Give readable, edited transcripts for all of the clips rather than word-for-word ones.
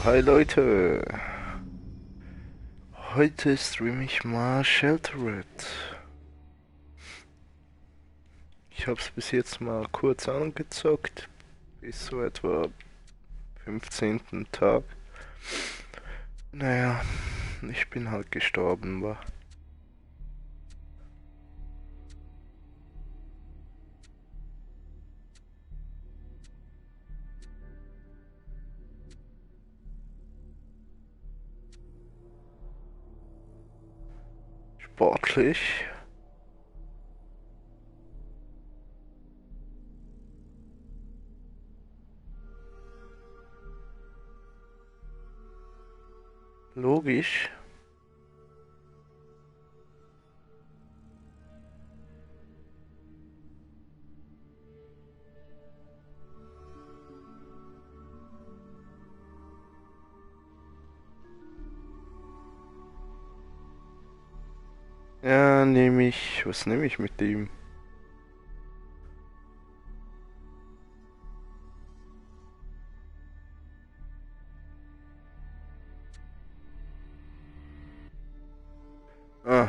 Hi Leute, heute streame ich mal Sheltered. Ich hab's bis jetzt mal kurz angezockt, bis so etwa 15. Tag. Naja, ich bin halt gestorben, war. Sportlich. Logisch. Ja, nehme ich. Was nehme ich mit ihm? Ah,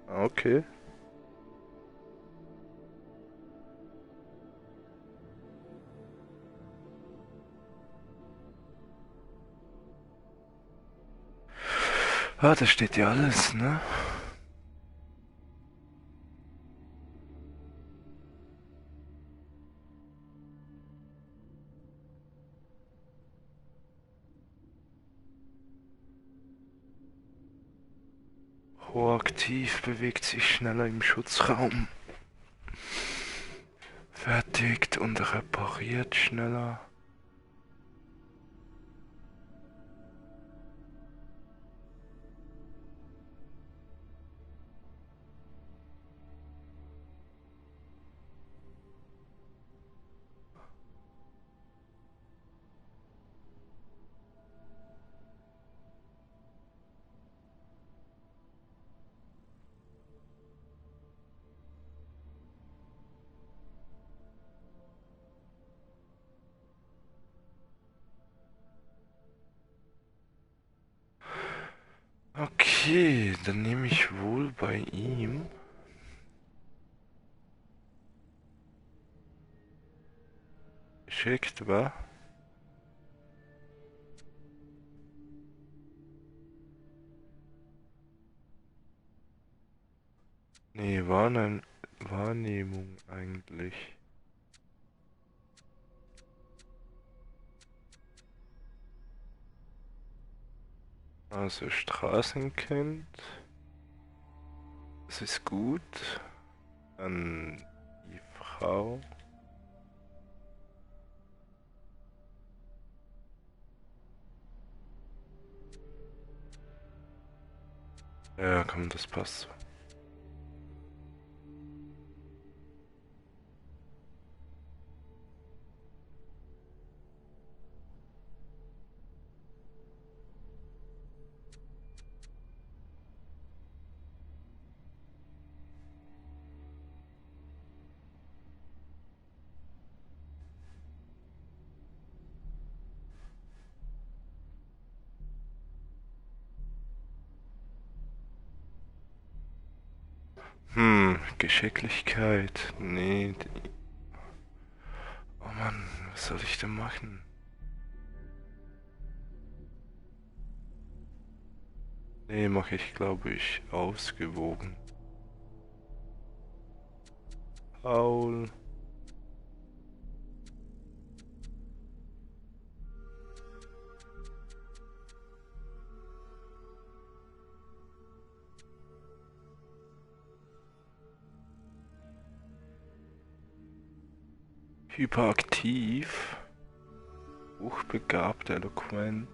okay. Ah, da steht ja alles, ne? Proaktiv bewegt sich schneller im Schutzraum. Fertigt und repariert schneller. Okay, dann nehme ich wohl bei ihm. Geschickt, wa? Nee, war eine Wahrnehmung eigentlich. Also Straßen kennt. Das ist gut. Dann die Frau. Ja, komm, das passt so. Geschicklichkeit. Nee. Oh Mann, was soll ich denn machen? Nee, mache ich, glaube ich, ausgewogen. Paul. Hyperaktiv. Hochbegabt, eloquent.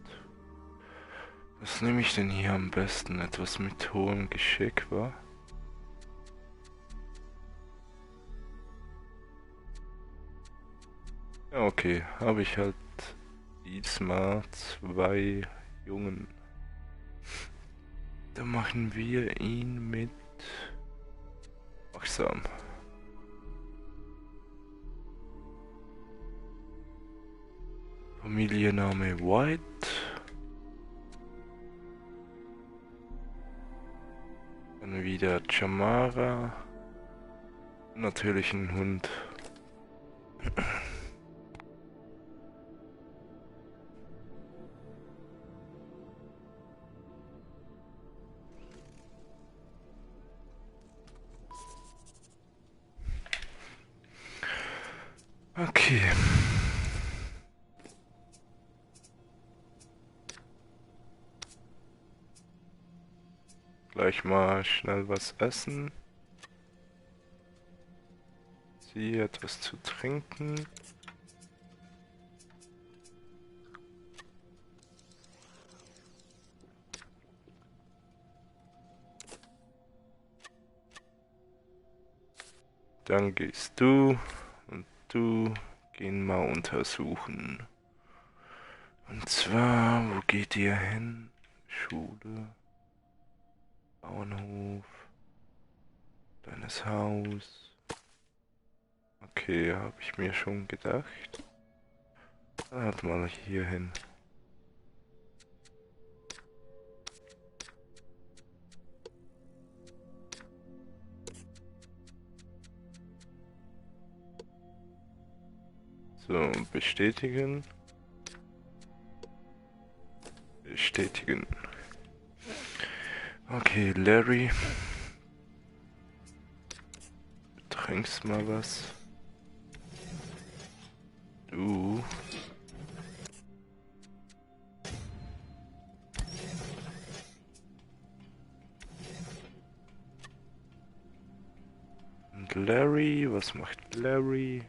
Was nehme ich denn hier am besten? Etwas mit hohem Geschick, wa? Ja, okay, habe ich halt diesmal zwei Jungen. Dann machen wir ihn mit wachsam. Familienname White. Dann wieder Chamara. Natürlich ein Hund. Okay. Gleich mal schnell was essen. Sie etwas zu trinken. Dann gehst du und du gehen mal untersuchen. Und zwar, wo geht ihr hin? Schule, Bauernhof, deines Haus. Okay, habe ich mir schon gedacht. Warte mal hier hin. So, bestätigen. Bestätigen. Okay, Larry. Du trinkst mal was. Du. Und Larry, was macht Larry?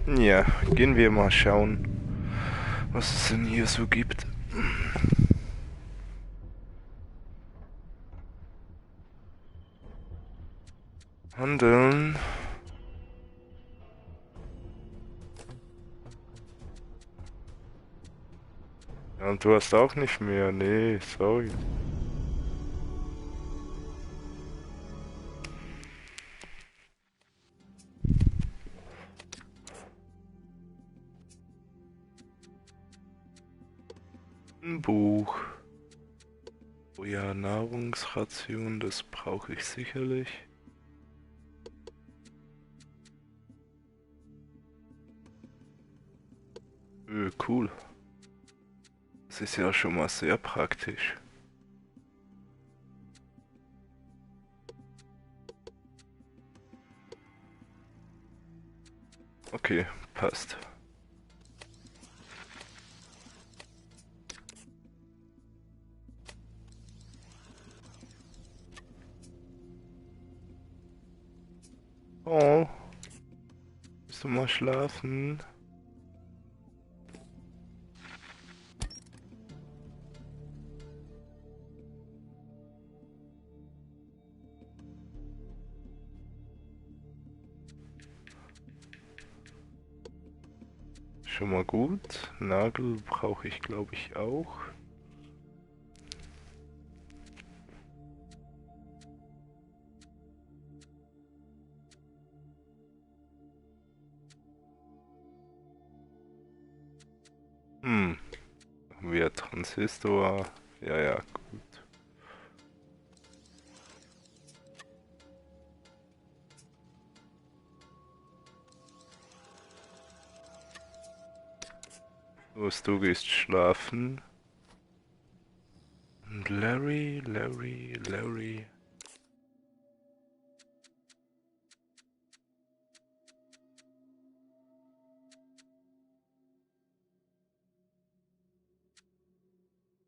Ja, gehen wir mal schauen, was es denn hier so gibt. Handeln. Ja, und du hast auch nicht mehr. Nee, sorry. Ein Buch. Oh ja, Nahrungsration, das brauche ich sicherlich. Cool. Das ist ja schon mal sehr praktisch. Okay, passt. Oh, willst du mal schlafen? Schon mal gut. Nagel brauche ich, glaube ich, auch. Hm, wir Transistor. Ja, ja, gut. Los, du gehst schlafen. Und Larry.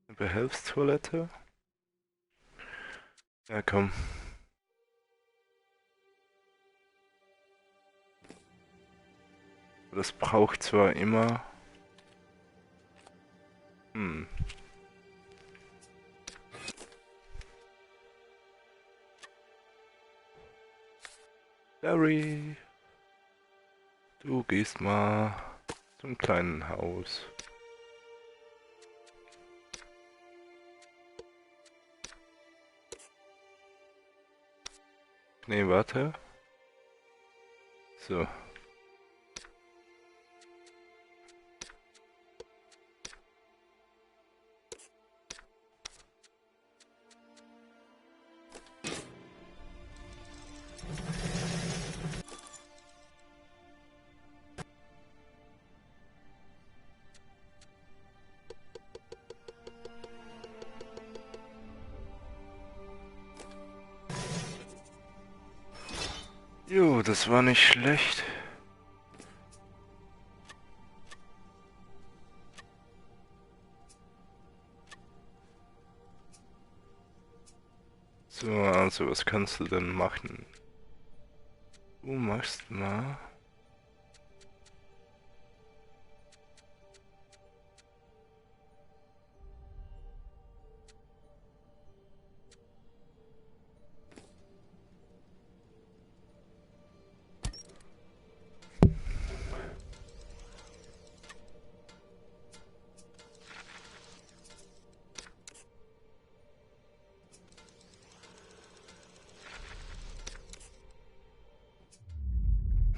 Eine Behelfstoilette? Ja, komm. Das braucht zwar immer... Hm. Larry, du gehst mal zum kleinen Haus. Nee, warte. So. Jo, das war nicht schlecht. So, also was kannst du denn machen? Du machst mal...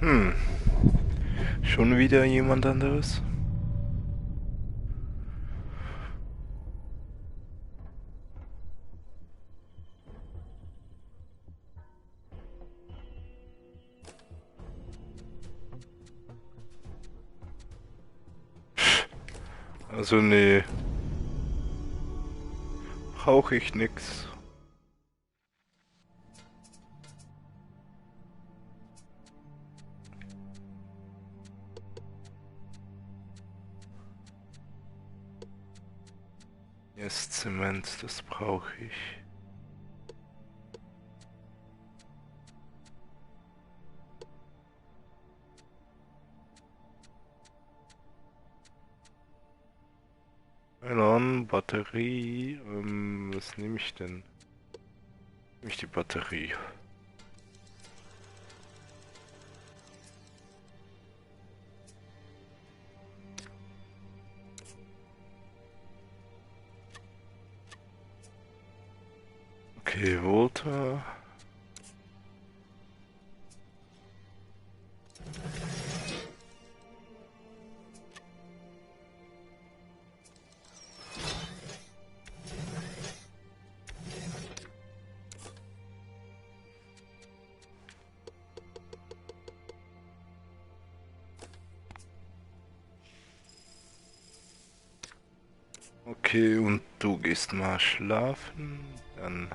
Hm, schon wieder jemand anderes? Also nee, brauche ich nix. Hier ist Zement, das brauche ich. Nylon, Batterie, was nehme ich denn? Nehme ich die Batterie. Okay, Volta. Okay, und du gehst mal schlafen, dann...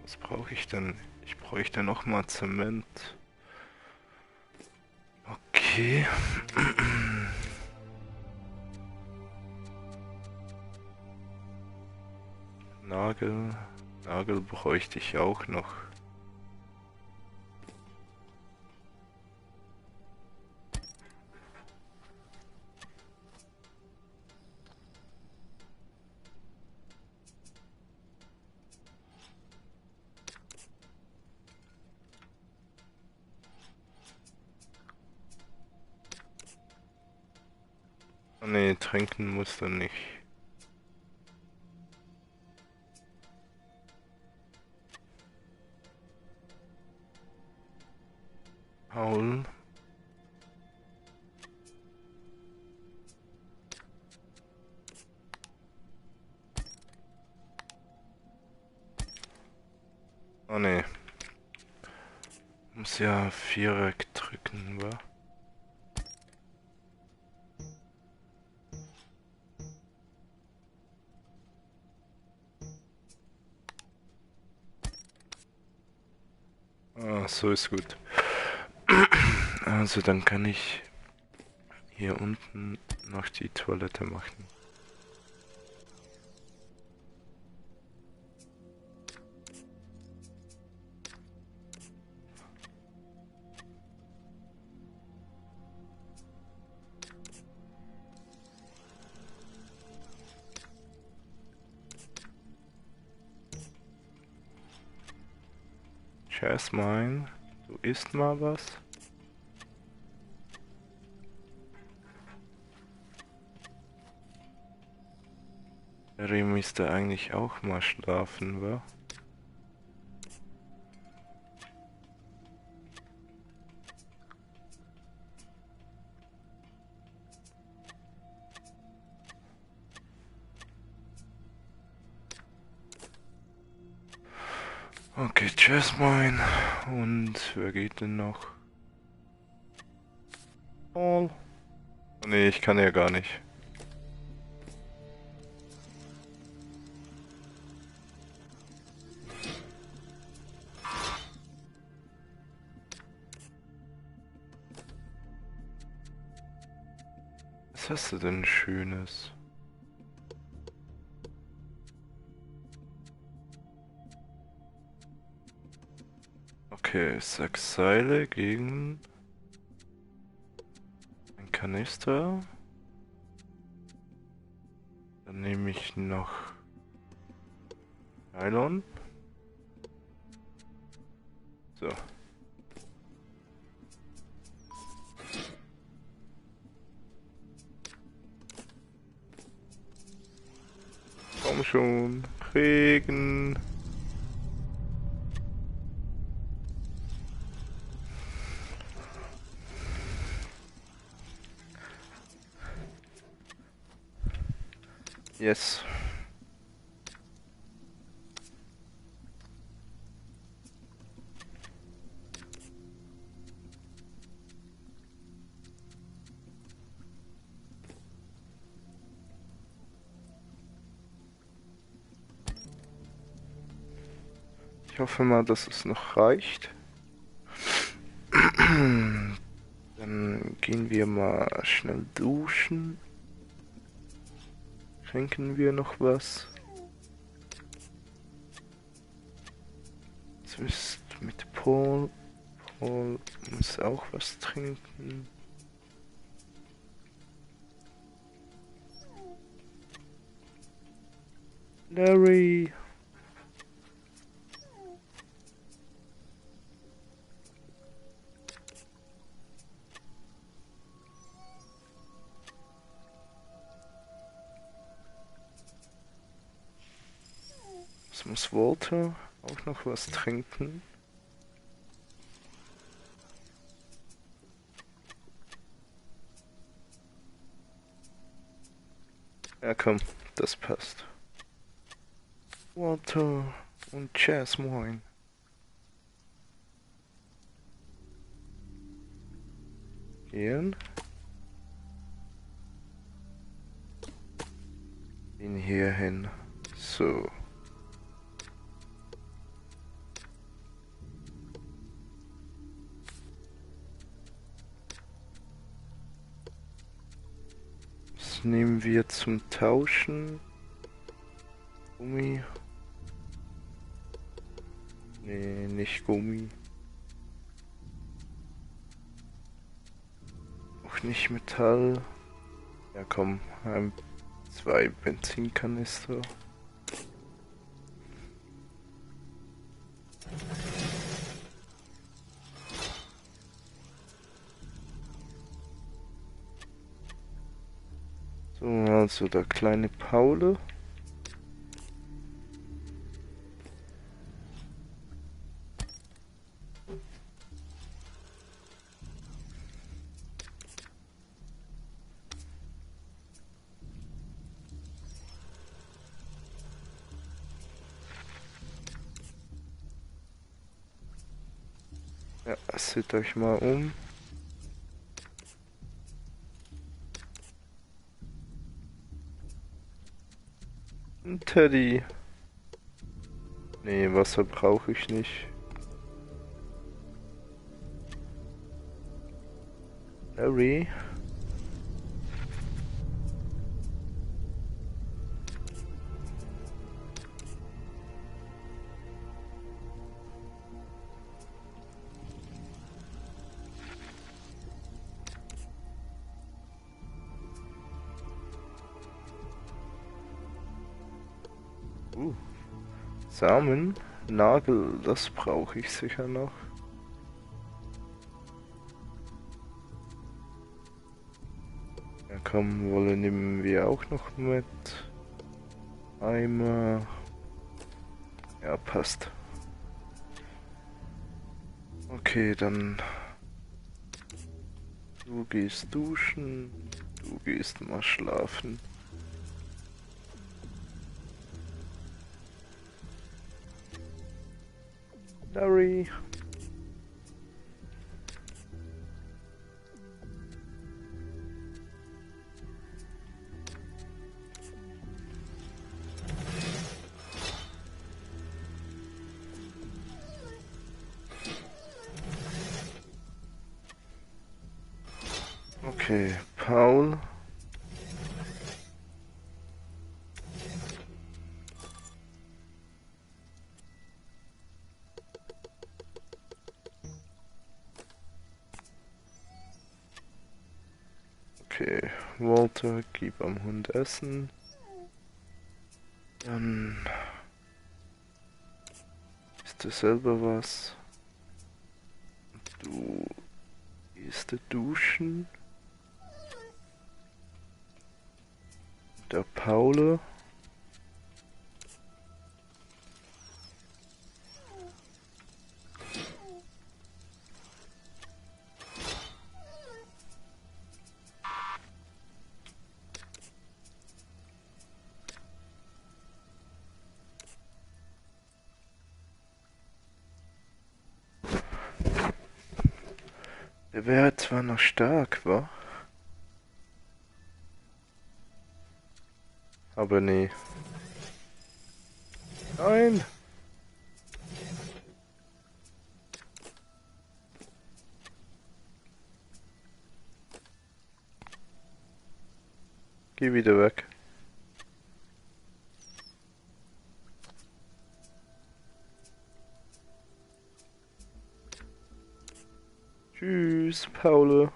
was brauche ich denn? Ich bräuchte noch mal Zement. Okay. Nagel bräuchte ich auch noch. Oh nee, trinken musst du nicht. Paul. Oh nee. Muss ja Viereck drücken, wa? Ah, so ist gut. Also dann kann ich hier unten noch die Toilette machen. Jasmine, du isst mal was? Harry müsste eigentlich auch mal schlafen, wa? Okay, Jasmine. Und wer geht denn noch? Paul. Oh, nee, ich kann ja gar nicht. Was hast du denn Schönes? Okay, 6 Seile gegen ein Kanister. Dann nehme ich noch Nylon. So. Komm schon, Regen. Yes. Ich hoffe mal, dass es noch reicht. Dann gehen wir mal schnell duschen. Trinken wir noch was? Was ist mit Paul? Paul muss auch was trinken. Larry. Es muss Walter auch noch was trinken. Ja komm, das passt. Walter und Jasmine. Gehen. Ihn hier hin. So. Was nehmen wir zum Tauschen? Gummi. Nee, nicht Gummi. Auch nicht Metall. Ja komm, 2 Benzinkanister. So, also der kleine Paul. Ja, seht euch mal um. Ein Teddy. Nee, Wasser brauche ich nicht. Larry. Samen. Nagel, das brauche ich sicher noch. Ja komm, Wolle nehmen wir auch noch mit. Eimer. Ja, passt. Okay, dann du gehst duschen, du gehst mal schlafen. Larry. Okay, Paul. Okay, Walter, gib am Hund Essen. Dann isst du selber was. Du gehst duschen. Der Paul. Der wäre zwar noch stark, wa? Aber nee. Nein! Geh wieder weg. Tschüss, Paul.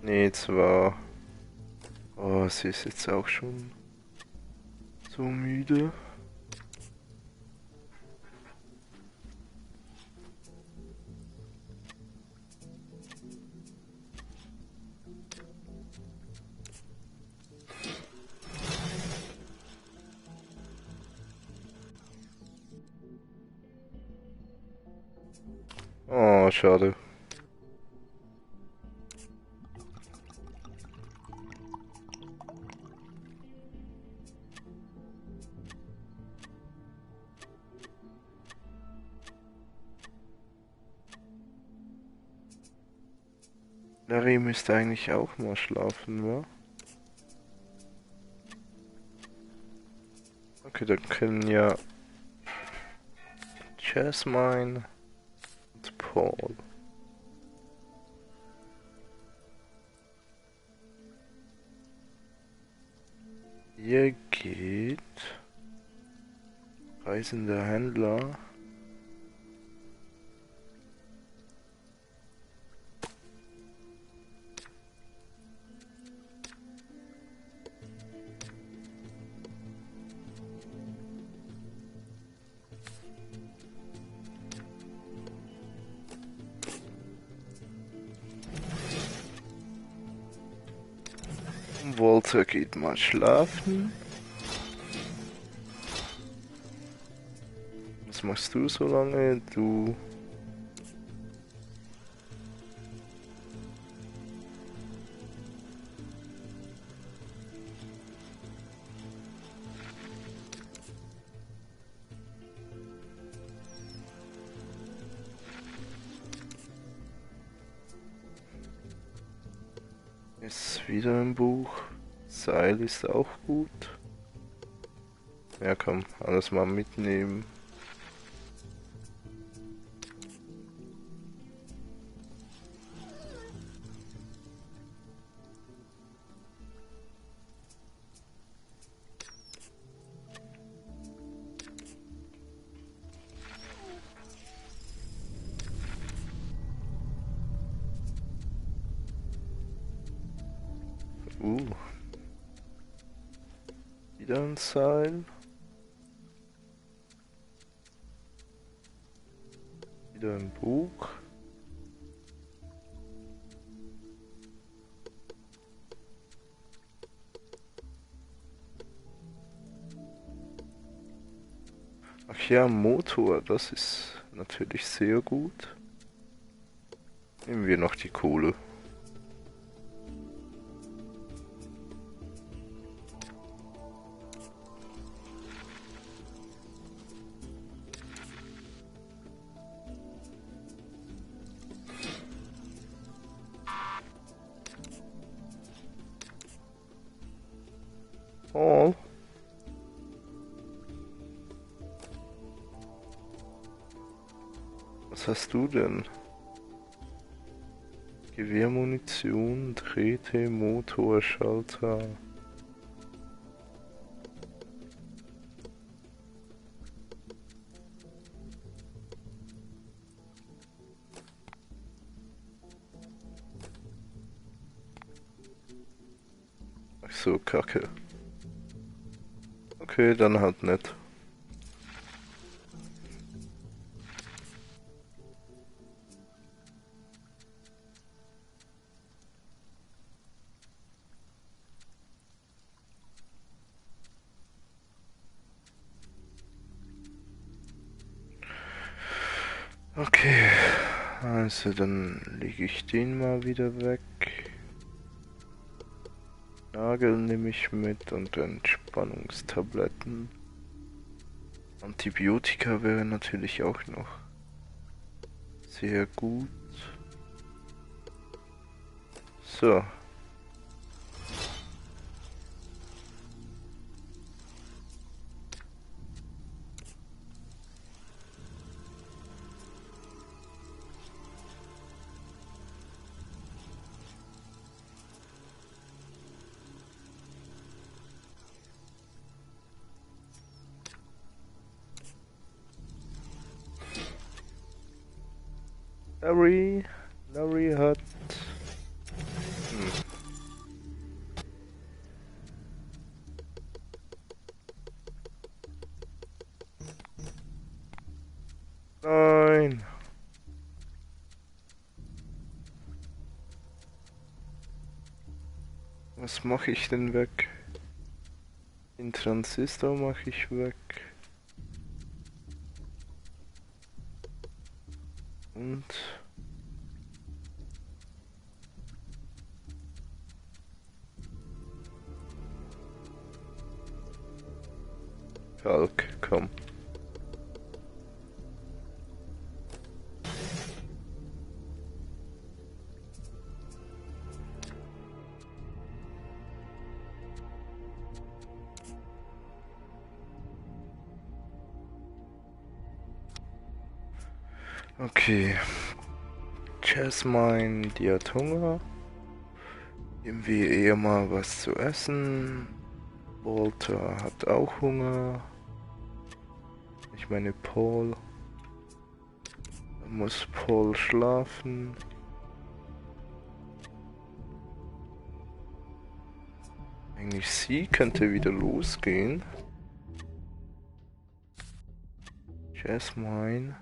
Nee, zwar. Oh, sie ist jetzt auch schon so müde. Oh, schade. Larry müsste eigentlich auch mal schlafen, wa? Okay, dann können ja Jasmine und Paul. Ihr geht. Reisender Händler. Walter geht mal schlafen. Was machst du so lange? Du. Ist wieder im Buch. Seil ist auch gut. Ja, komm, alles mal mitnehmen. Wieder ein Seil. Wieder ein Buch. Ach ja, Motor, das ist natürlich sehr gut. Nehmen wir noch die Kohle. Oh. Was hast du denn? Gewehrmunition, Drähte, Motor, Schalter. Ach so, Kacke. Okay, dann halt nicht. Okay, also dann lege ich den mal wieder weg. Nagel nehme ich mit und Entspannungstabletten. Antibiotika wäre natürlich auch noch sehr gut. So. Larry hat... Nein! Was mache ich denn weg? Den Transistor mache ich weg. Und... Kalk, komm. Okay. Jasmine, die hat Hunger. Geben wir eher mal was zu essen. Walter hat auch Hunger. Ich meine Paul. Dann muss Paul schlafen. Eigentlich sie könnte wieder losgehen. Jasmine.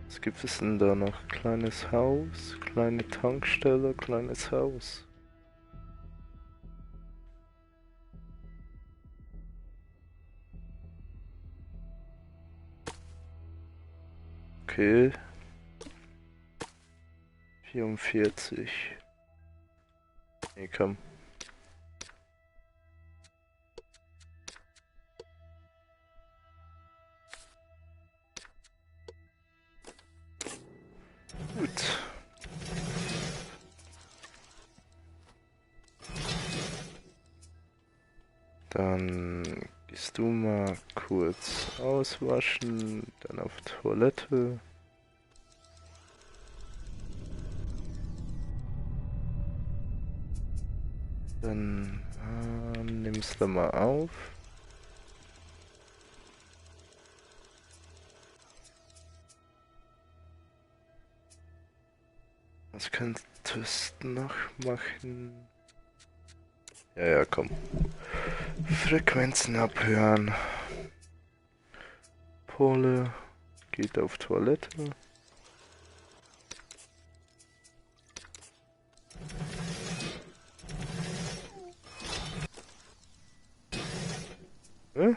Was gibt es denn da noch? Kleines Haus, kleine Tankstelle, kleines Haus. Okay. 44. Nee, komm. Gut. Dann gehst du mal kurz auswaschen, dann auf Toilette. Dann nimmst du mal auf. Was könntest du noch machen? Ja, ja, komm. Frequenzen abhören. Pole geht auf Toilette. Äh?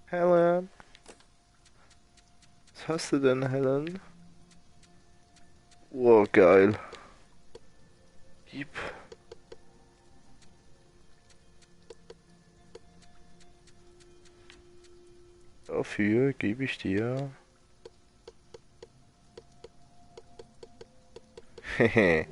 Helen? Was hast du denn, Helen? Oh, geil. Gib. Dafür gebe ich dir. Hehe.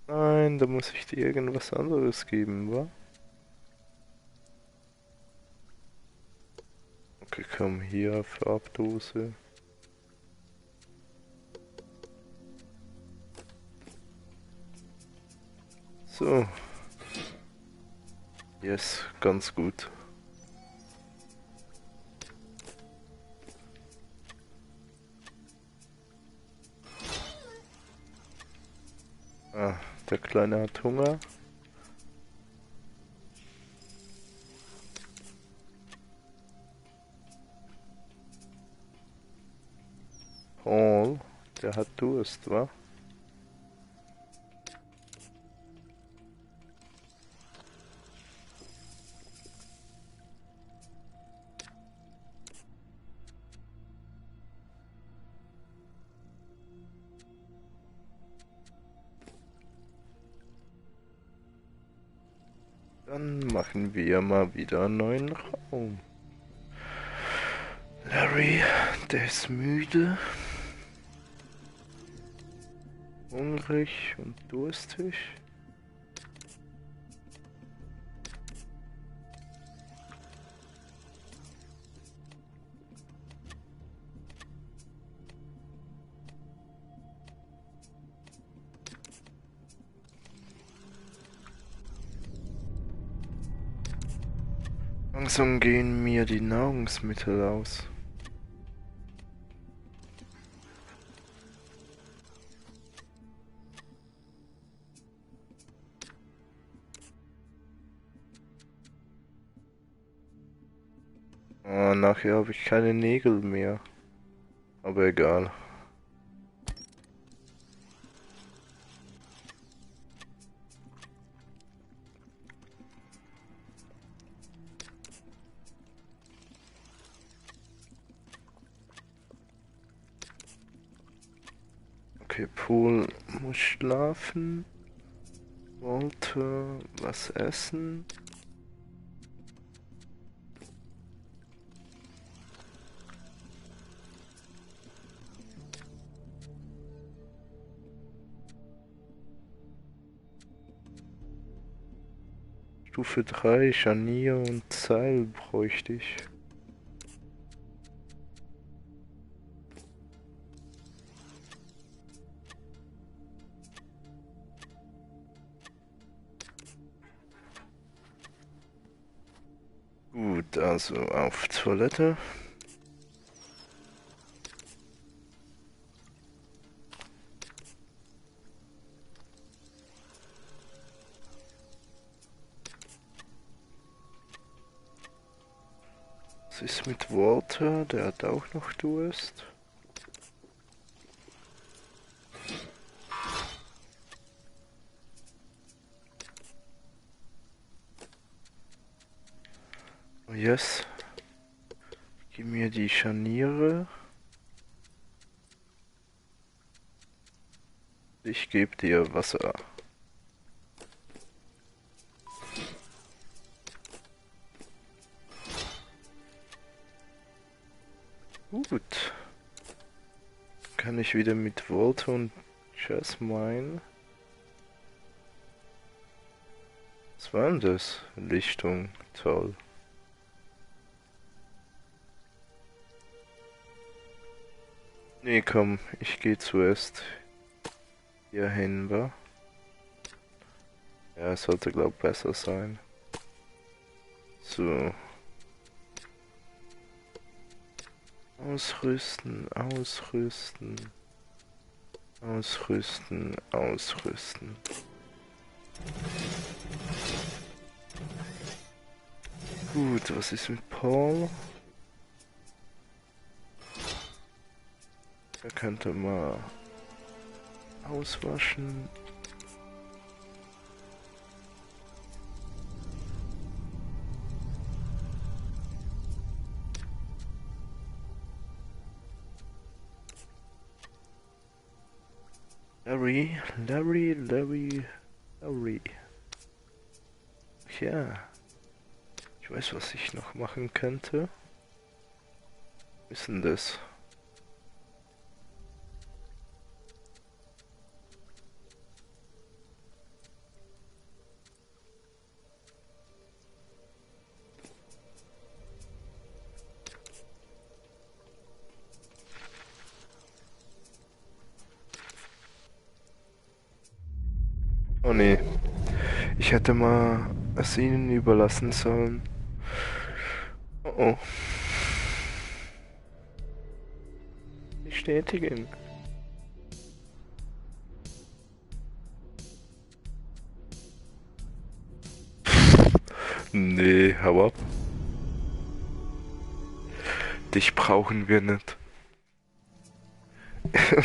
Nein, da muss ich dir irgendwas anderes geben, wa? Okay, komm hier, Farbdose. So. Yes, ganz gut. Ah, der Kleine hat Hunger. Paul, der hat Durst, wa? Dann machen wir mal wieder einen neuen Raum. Larry, der ist müde, hungrig und durstig. Langsam gehen mir die Nahrungsmittel aus. Ah, nachher habe ich keine Nägel mehr. Aber egal. Okay, Paul muss schlafen. Walter was essen. Stufe 3, Scharnier und Seil bräuchte ich. Gut, also auf Toilette. Was ist mit Walter? Der hat auch noch Durst. Oh yes. Gib mir die Scharniere. Ich gebe dir Wasser. kann ich wieder mit Volta und Jasmine. Was war denn das? Lichtung, toll. Nee, komm, ich gehe zuerst hier hin, wa? Ja, es sollte glaub besser sein. So. Ausrüsten, ausrüsten. Ausrüsten, ausrüsten. Gut, was ist mit Paul? Er könnte mal auswaschen. Larry, Larry, Larry, Larry. Ach ja. Ich weiß, was ich noch machen könnte. Was ist denn das? Oh nee. Ich hätte mal es ihnen überlassen sollen. Oh oh. Bestätigen. Nee, hau ab. Dich brauchen wir nicht.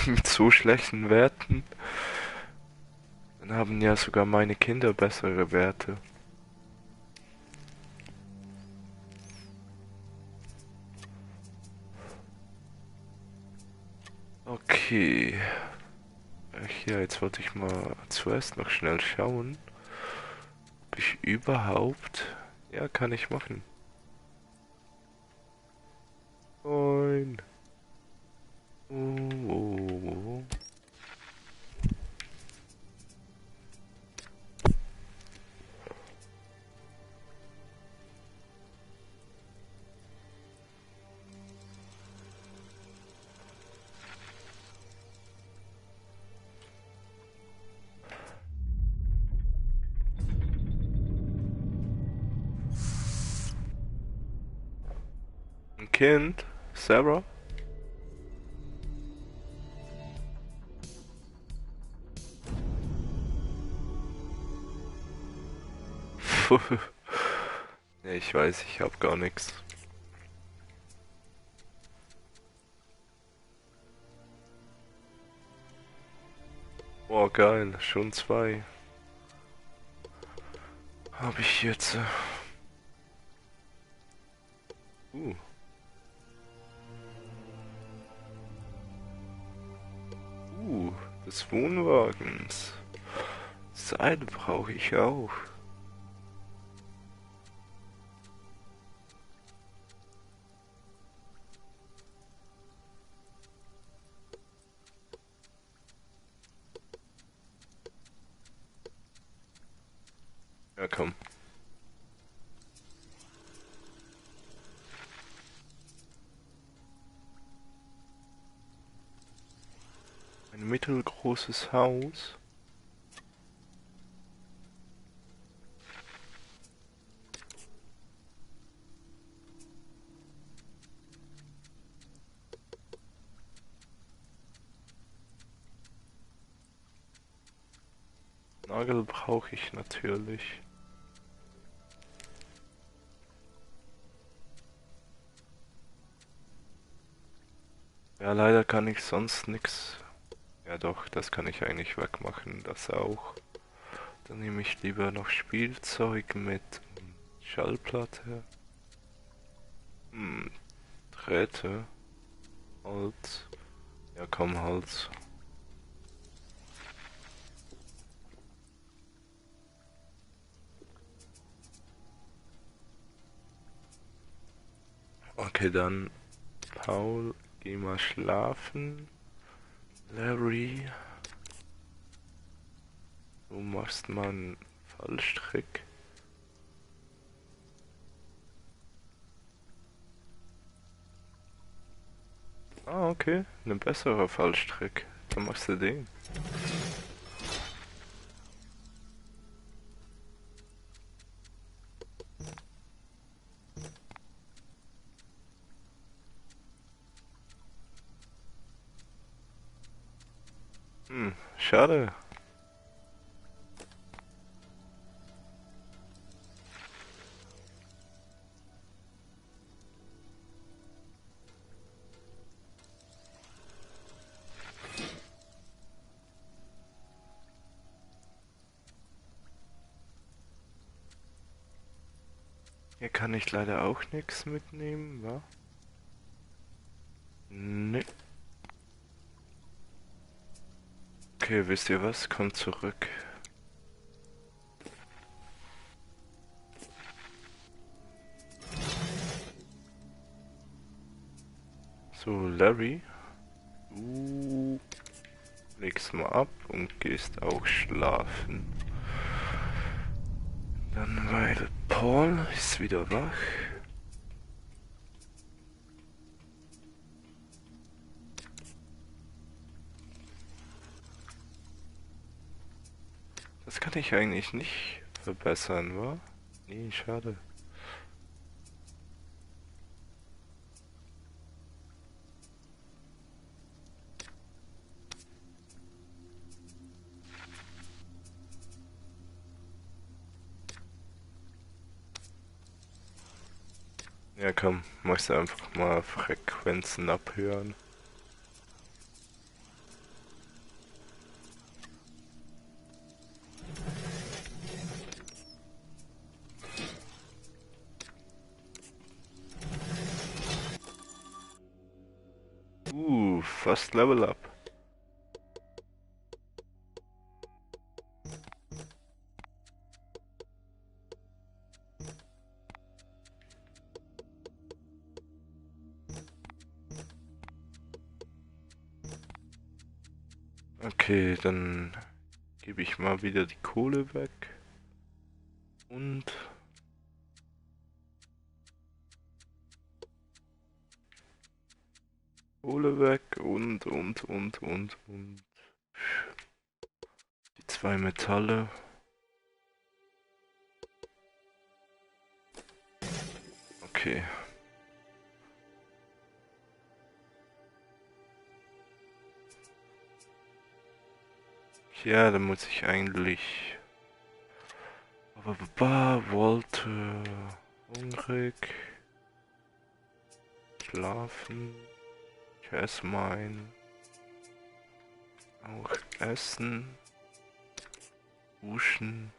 Mit so schlechten Werten. Dann haben ja sogar meine Kinder bessere Werte. Okay. Ach ja, jetzt wollte ich mal zuerst noch schnell schauen, ob ich überhaupt... Ja, kann ich machen. Moin. Oh, oh, oh. Ein Kind? Sarah? Nee, ich weiß, ich hab gar nichts. Oh, geil, schon zwei. Hab ich jetzt. Uh. Des Wohnwagens. Seil brauche ich auch. Ja, komm. Ein mittelgroßes Haus. Nagel brauche ich natürlich. Ja, leider kann ich sonst nichts. Ja doch, das kann ich eigentlich wegmachen, das auch. Dann nehme ich lieber noch Spielzeug mit Schallplatte. Drähte. Holz. Ja komm, Holz. Okay, dann Paul, geh mal schlafen. Larry, du machst mal einen Fallstrick. Ah, okay, ein besserer Fallstrick. Dann machst du den. Schade. Hier kann ich leider auch nichts mitnehmen, wa? Nee. Okay, wisst ihr was? Kommt zurück. So, Larry, du legst mal ab und gehst auch schlafen. Dann, weil Paul ist wieder wach. Das kann ich eigentlich nicht verbessern, wa? Nee, schade. Ja komm, machst du einfach mal Frequenzen abhören. Fast Level Up. Okay, dann gebe ich mal wieder die Kohle weg. Und Kohle weg und. Die zwei Metalle. Okay. Ja, dann muss ich eigentlich. Walter. Hungrig. Schlafen. Ich esse mein. Auch essen. Duschen.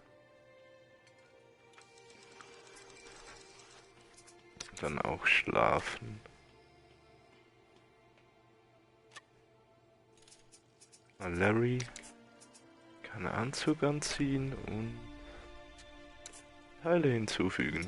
Dann auch schlafen. Larry kann Anzug anziehen und Teile hinzufügen.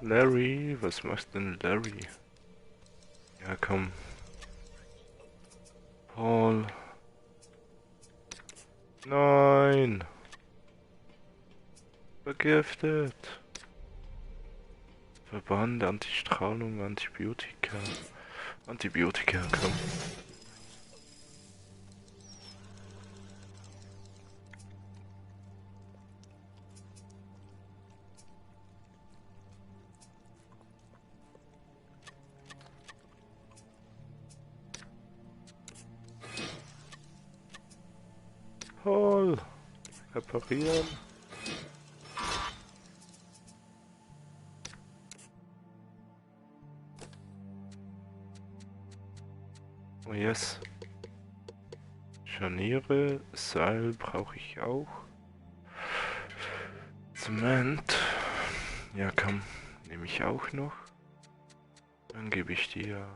Larry, was macht denn Larry? Ja, komm. Paul. Nein. Vergiftet. Verband, Antistrahlung, Antibiotika. Antibiotika, komm. Paul. reparieren. Oh yes. Scharniere, Seil brauche ich auch. Zement. Ja komm, nehme ich auch noch. Dann gebe ich dir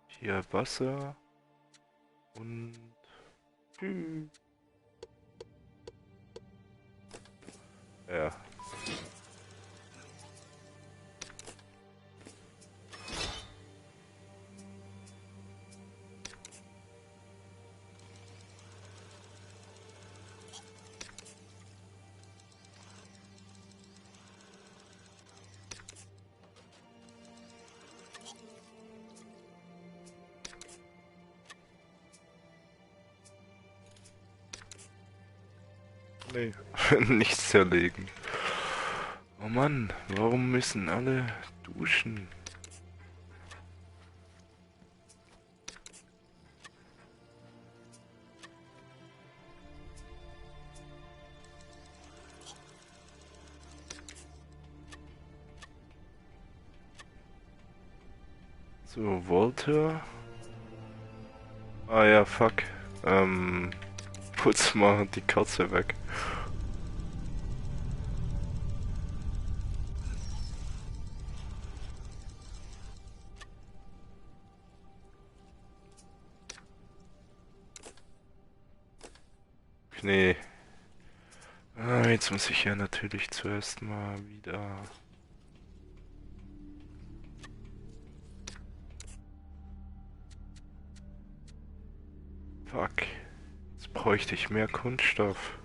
hier Wasser und ja. Nee, nichts zerlegen. Oh Mann, warum müssen alle duschen? So, Walter. Ah ja, fuck. Putz mal die Katze weg. Nee. Ah, jetzt muss ich ja natürlich zuerst mal wieder... Fuck. Jetzt bräuchte ich mehr Kunststoff.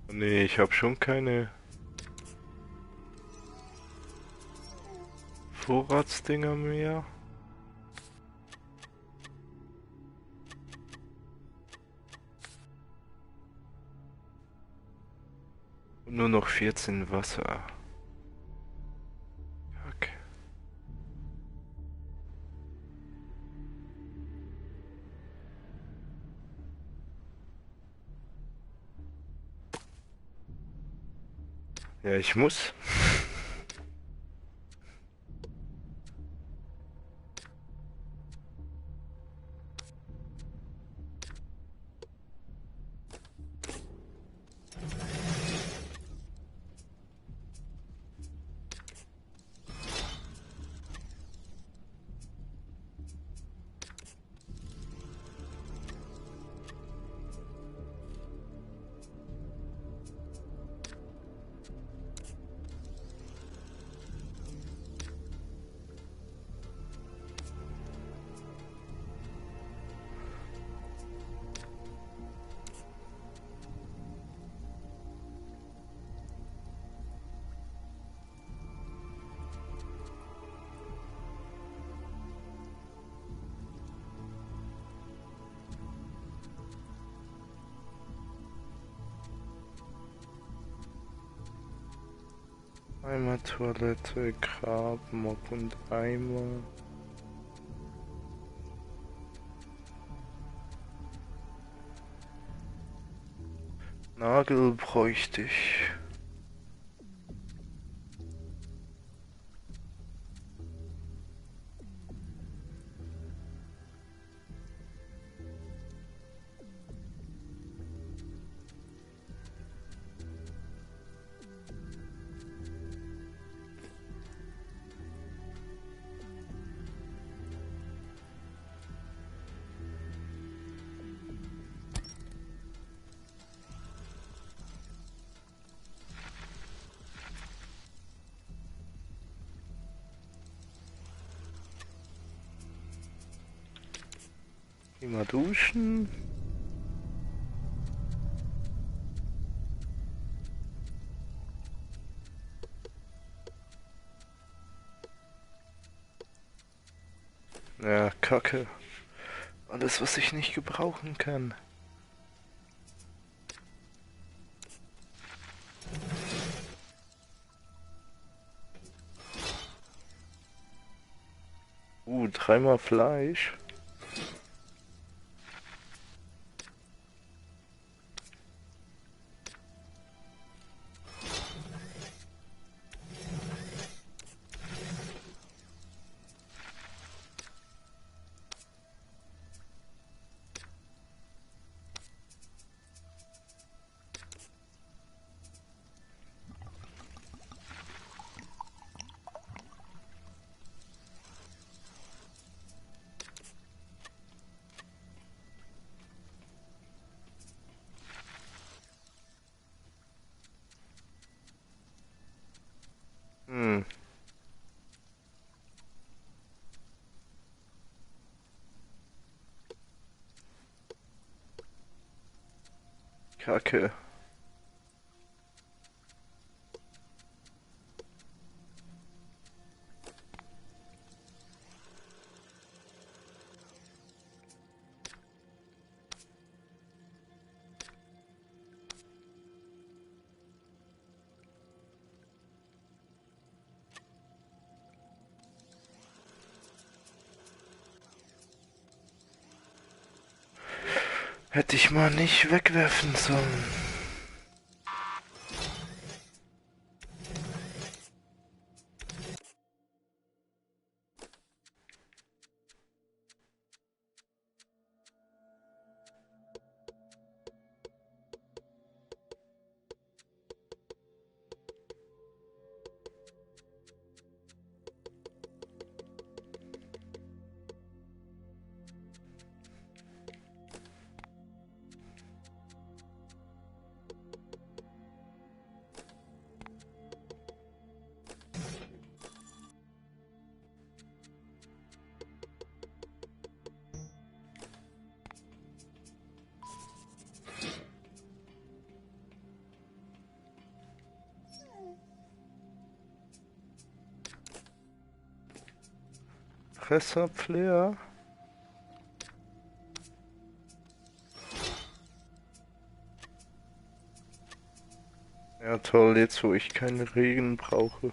Nee, ich habe schon keine Vorratsdinger mehr. Und nur noch 14 Wasser. Fuck. Ja, ich muss. Einmal Toilette, Grab, Mob und Eimer. Nagel bräuchte ich. Geh mal duschen. Ja, Kacke. Alles, was ich nicht gebrauchen kann. Dreimal Fleisch. Hm, Kacke. Hätte ich mal nicht wegwerfen sollen. Fresserpfleger. Ja toll, jetzt wo ich keinen Regen brauche.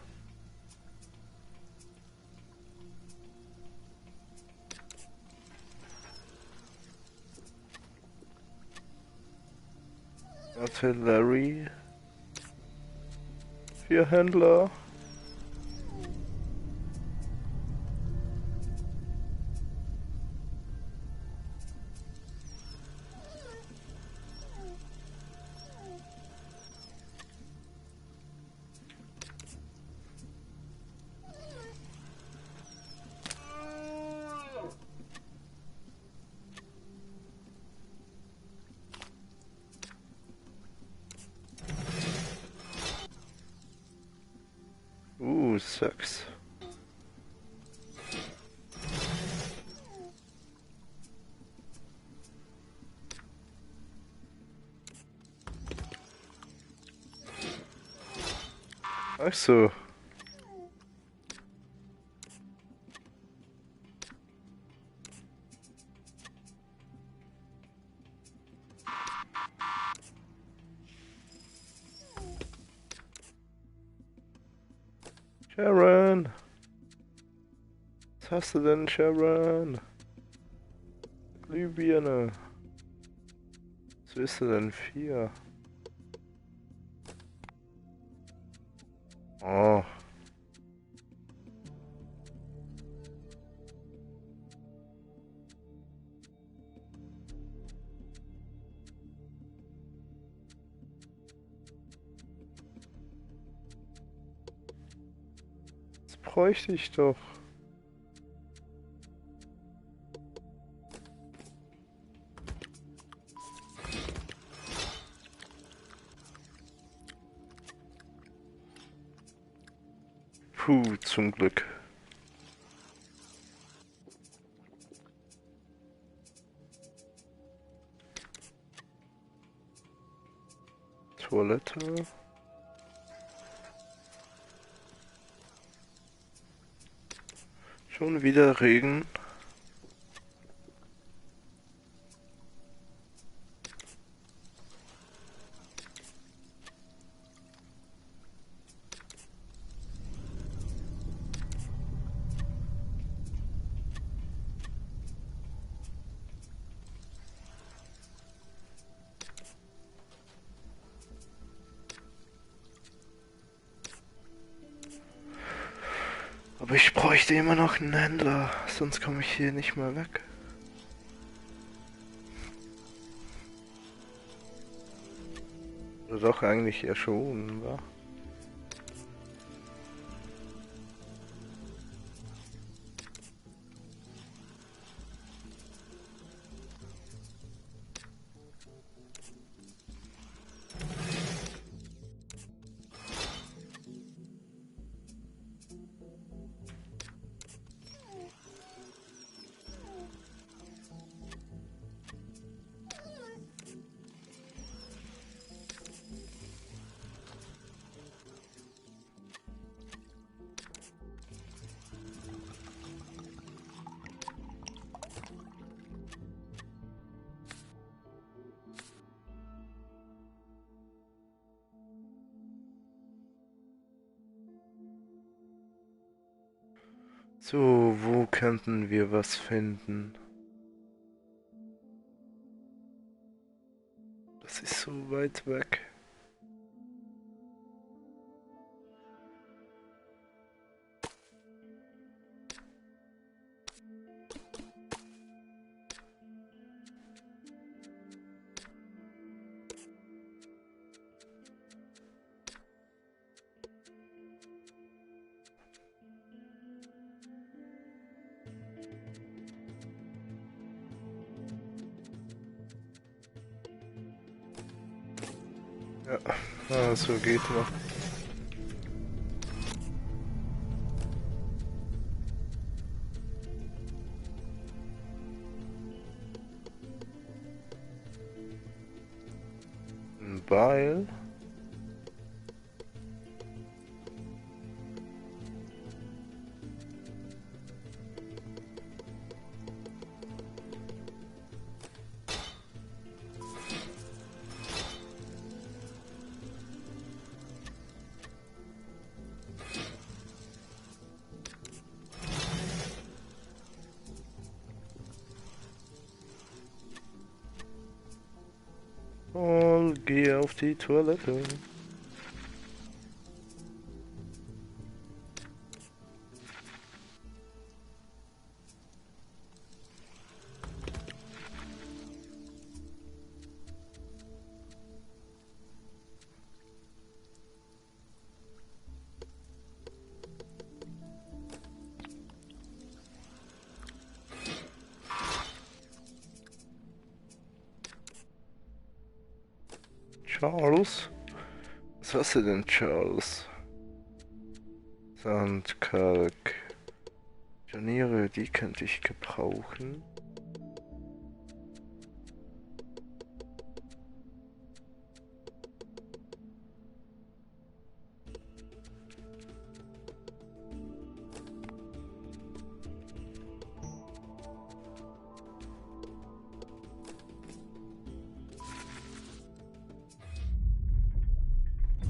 Artillerie. 4 Händler. Sucks. Ach so. Sharon! Was hast du denn, Sharon? Glühbirne. Was willst du denn? 4? Oh. Das bräuchte ich doch. Puh, zum Glück. Toilette. Schon wieder Regen. Ich bräuchte immer noch einen Händler, sonst komme ich hier nicht mehr weg. Oder doch eigentlich ja schon, wa? So, wo könnten wir was finden? Das ist so weit weg. Ja, so geht noch. Ein Beil. Und geh auf die Toilette. Charles? Was hast du denn, Charles? Sand, Kalk. Scharniere, die könnte ich gebrauchen.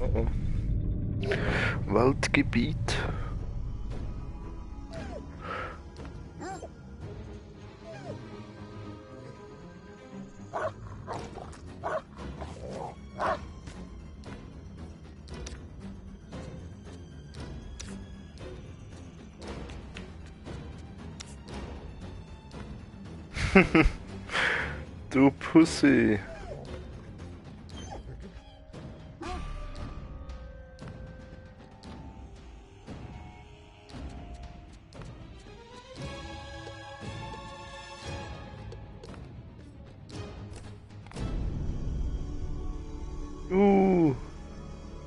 Oh oh. Waldgebiet. Du Pussy.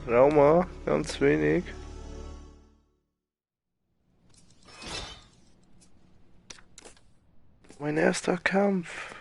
Trauma, ganz wenig. Mein erster Kampf.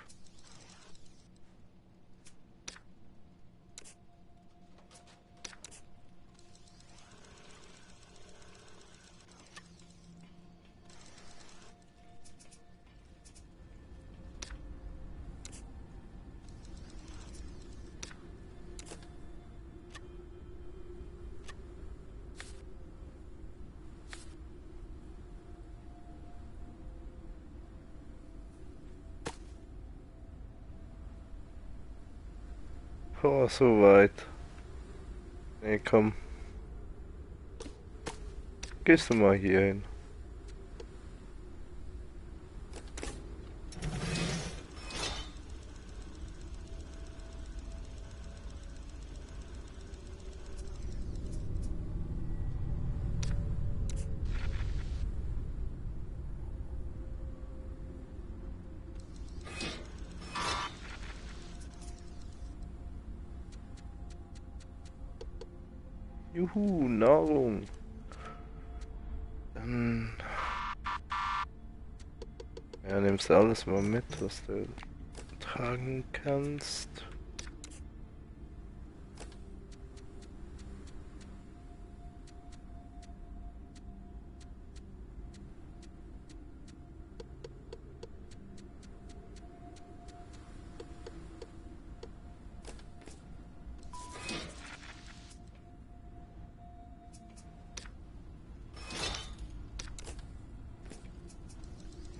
Oh, so weit. Nee, komm. Gehst du mal hier hin. Juhu, Nahrung. Dann... Ja, nimmst alles mal mit, was du tragen kannst.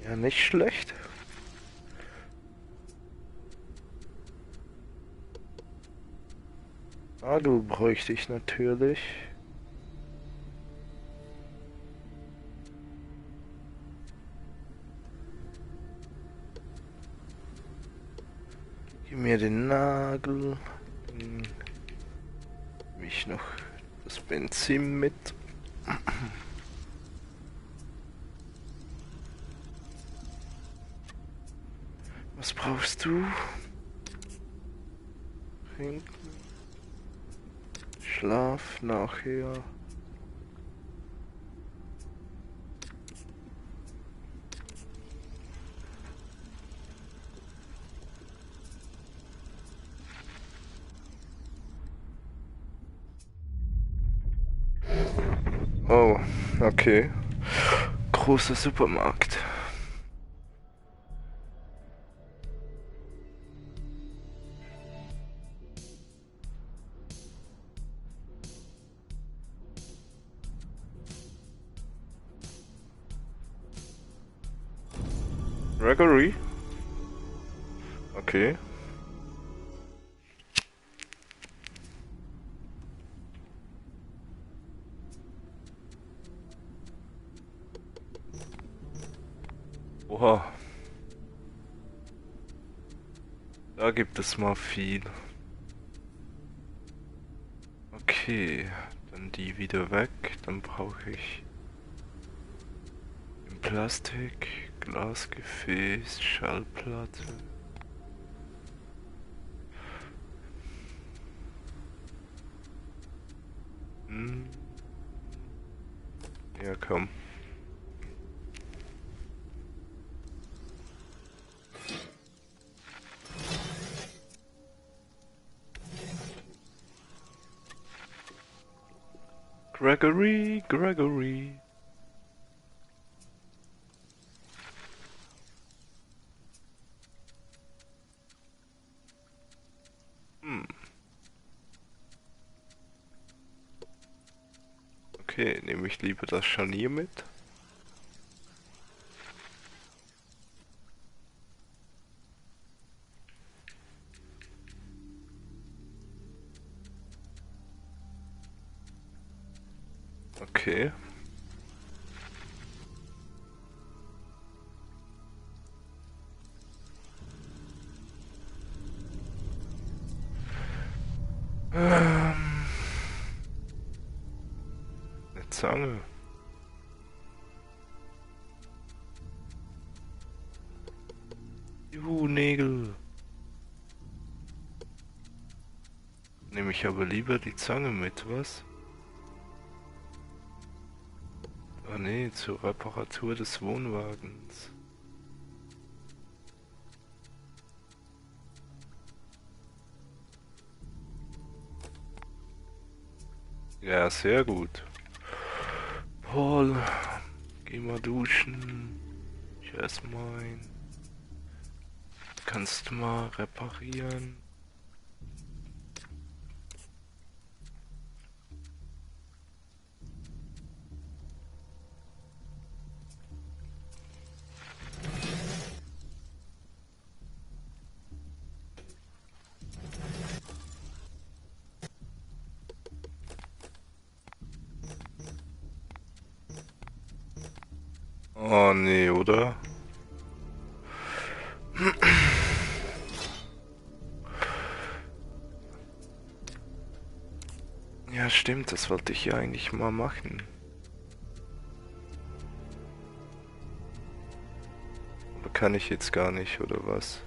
Ja, nicht schlecht. Alu bräuchte ich natürlich. Gib mir den Nagel. Dann nehme ich noch das Benzin mit. Was brauchst du? Trinken. Schlaf nachher. Oh, okay. Großer Supermarkt. Gregory? Okay. Oha. Da gibt es mal viel. Okay, dann die wieder weg. Dann brauche ich Plastik, Glasgefäß, Schallplatte. Hm. Ja, komm. Gregory, Gregory. Hm. Okay, nehme ich lieber das Scharnier mit. Okay. Eine Zange. Juhu, Nägel. Nehme ich aber lieber die Zange mit, was? Ah nee, zur Reparatur des Wohnwagens. Ja, sehr gut. Paul, geh mal duschen. Ich esse mein. Kannst du mal reparieren? Oh nee, oder? Ja, stimmt, das wollte ich ja eigentlich mal machen. Aber kann ich jetzt gar nicht, oder was?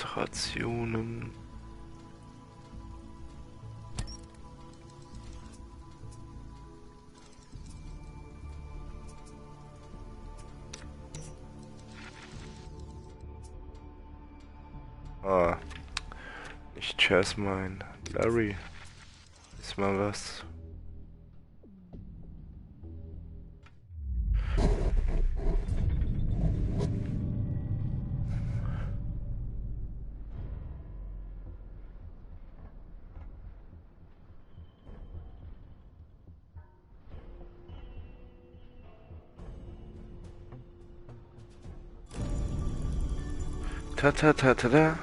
Rationen. Ah, nicht Jasmine. Larry. Ist mal was. Ta ta ta ta ta.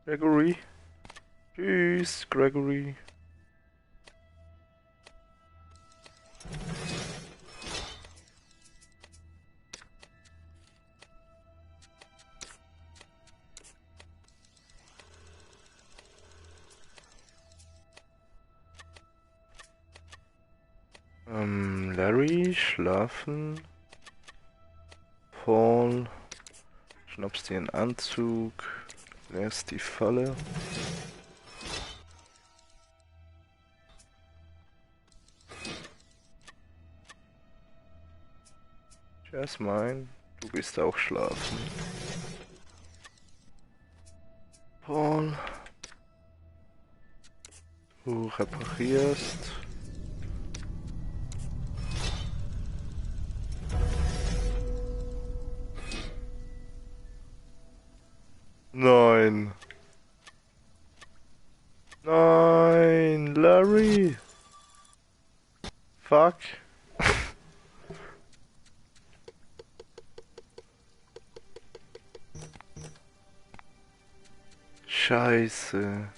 Gregory. Tschüss, Gregory. Larry, schlafen. Paul, schnappst dir einen Anzug. Leerst die Falle. Jasmine, du gehst auch schlafen. Paul, du reparierst. Nein. Nein, Larry. Fuck. Scheiße.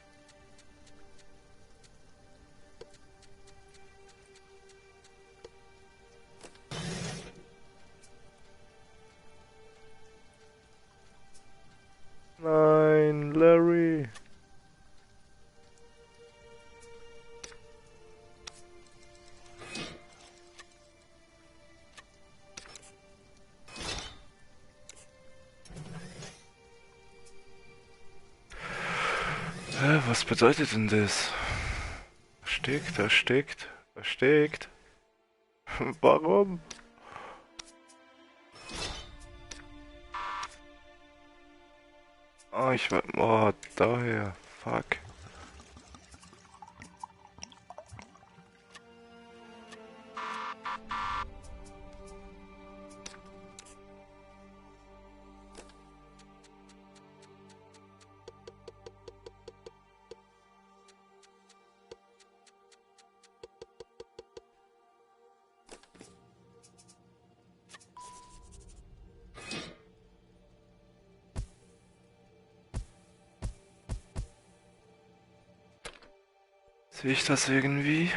Nein, Larry. Was bedeutet denn das? Erstickt, erstickt, erstickt. Warum? Oh, ich war. Oh, daher. Fuck. Sehe ich das irgendwie?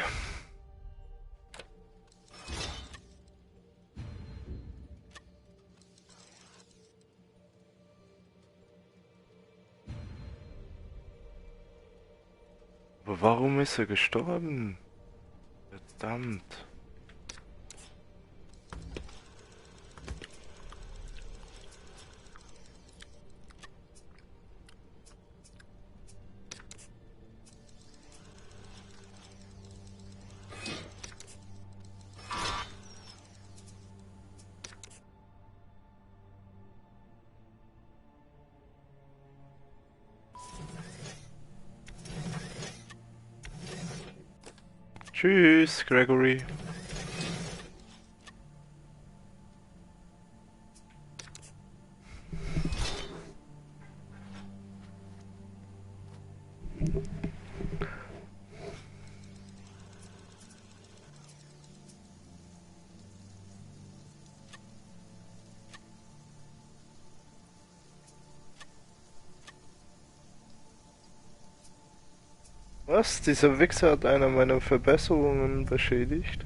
Aber warum ist er gestorben? Verdammt. Tschüss, Gregory. Was? Dieser Wichser hat eine meiner Verbesserungen beschädigt?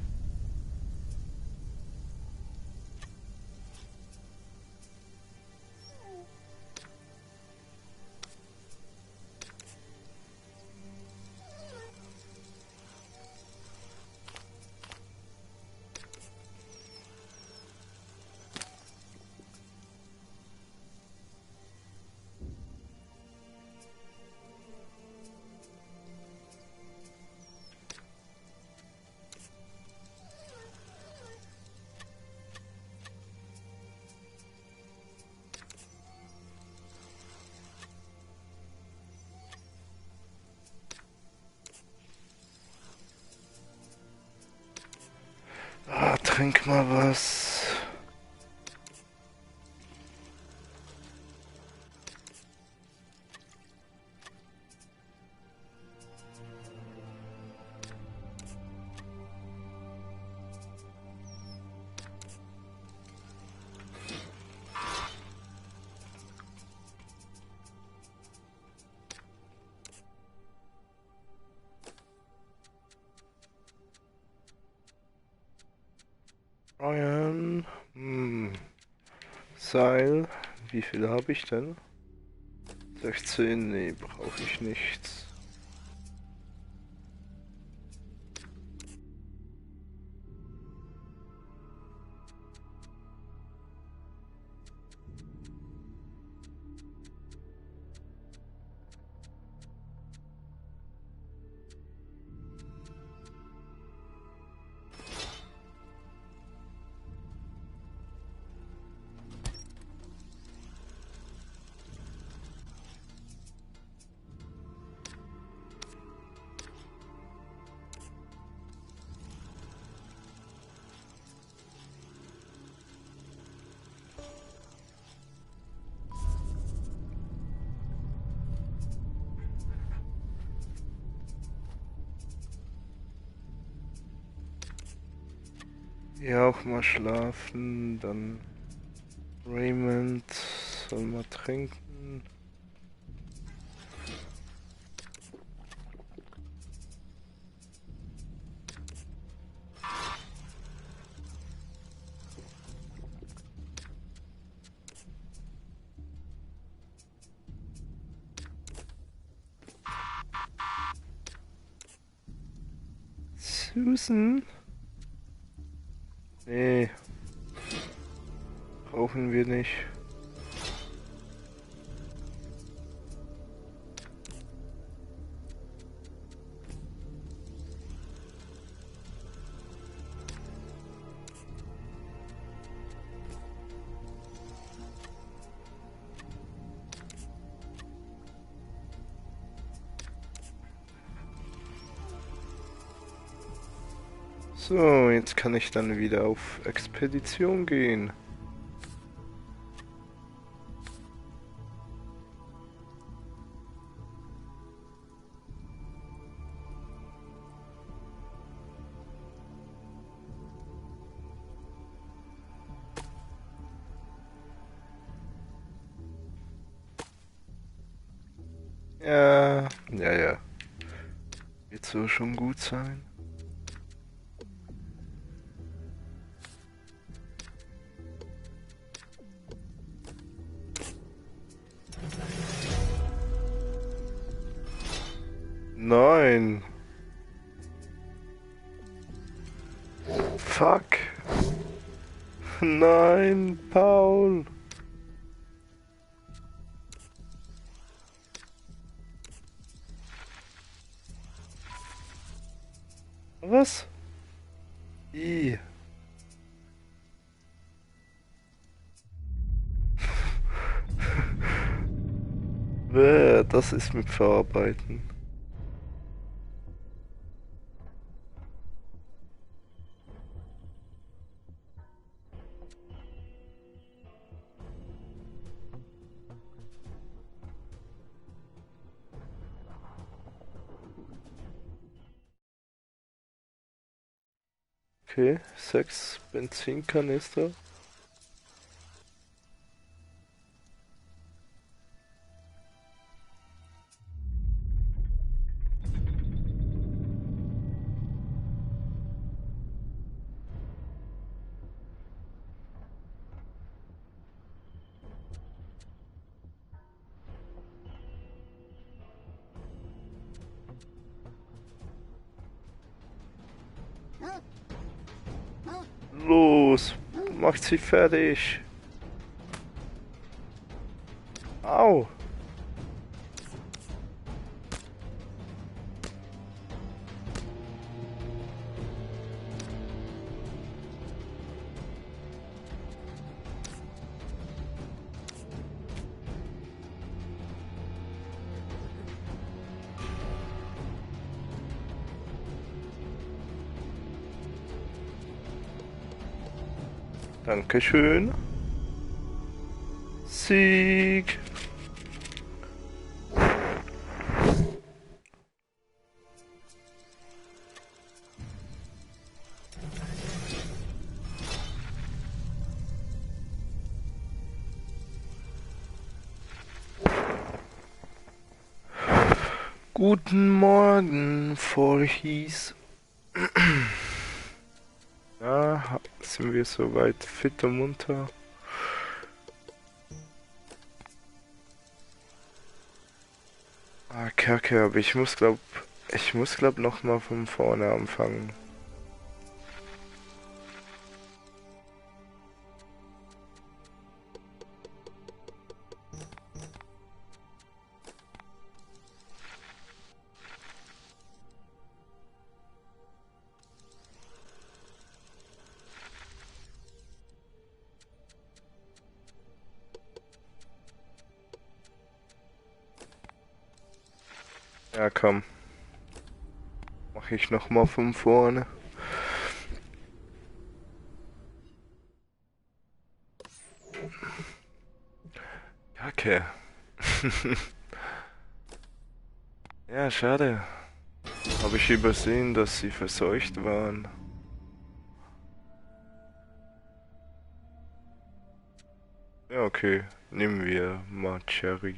trink mal was. Iron. Seil. Wie viel habe ich denn? 16. Nee, brauche ich nichts. Ja, auch mal schlafen, dann Raymond soll mal trinken. Susan? Nee, brauchen wir nicht. So, jetzt kann ich dann wieder auf Expedition gehen. Ja. Wird so schon gut sein. Nein. Fuck. Nein, Paul. Was? I. Wer? Das ist mit Verarbeiten. Okay, 6 Benzinkanister. Los, macht sie fertig. Au. Dankeschön. Sieg. Guten Morgen, Voorhees. Ja, sind wir soweit fit und munter? Ah, Kacke, aber ich muss glaub noch mal von vorne anfangen. Ja, komm. Mach ich noch mal von vorne. Kacke. Ja, schade. Habe ich übersehen, dass sie verseucht waren. Ja, okay. Nehmen wir mal Cherry.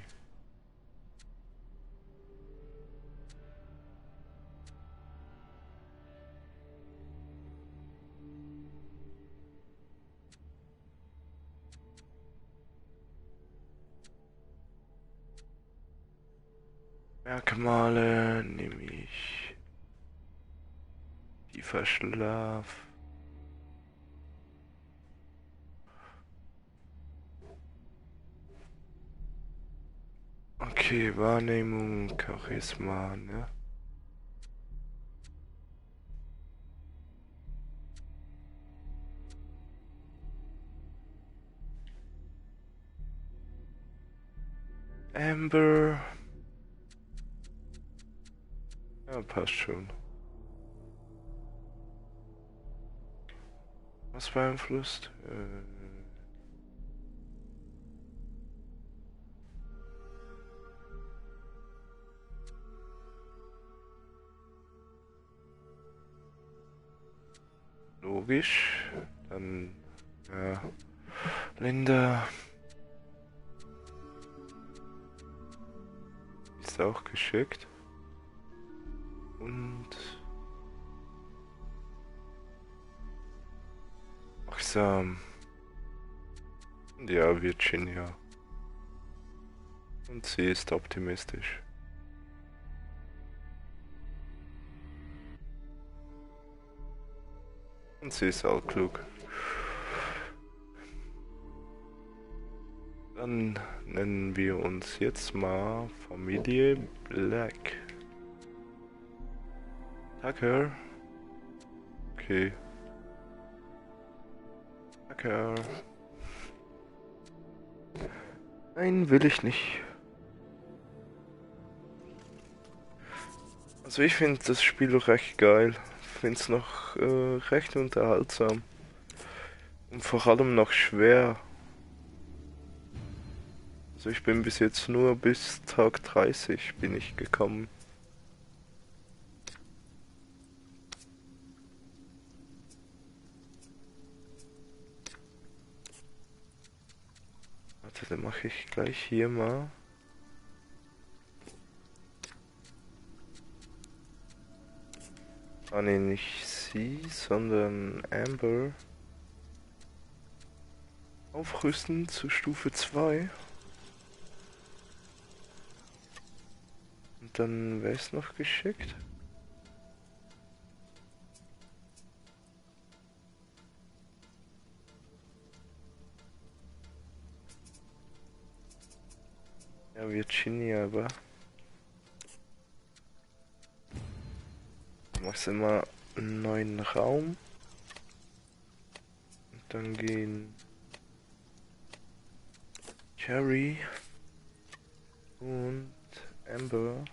Merkmale nehme ich. Tiefer Schlaf. Okay, Wahrnehmung, Charisma, ne? Amber. Ja, passt schon. Was beeinflusst? Logisch. Dann, ja. Linda. Ist auch geschickt. Und. Wachsam. Ja, Virginia. Und sie ist optimistisch. Und sie ist auch klug. Dann nennen wir uns jetzt mal Familie Black. Tucker. Okay. Tucker. Nein, will ich nicht. Also ich finde das Spiel recht geil. Finde es noch recht unterhaltsam. Und vor allem noch schwer. Also ich bin bis jetzt nur bis Tag 30 bin ich gekommen. Warte, dann mache ich gleich hier mal. Ah ne, nicht sie, sondern Amber. Aufrüsten zu Stufe 2. Und dann wäre es noch geschickt. Ja, Virginia, aber. Machst immer einen neuen Raum. Und dann gehen Cherry und Amber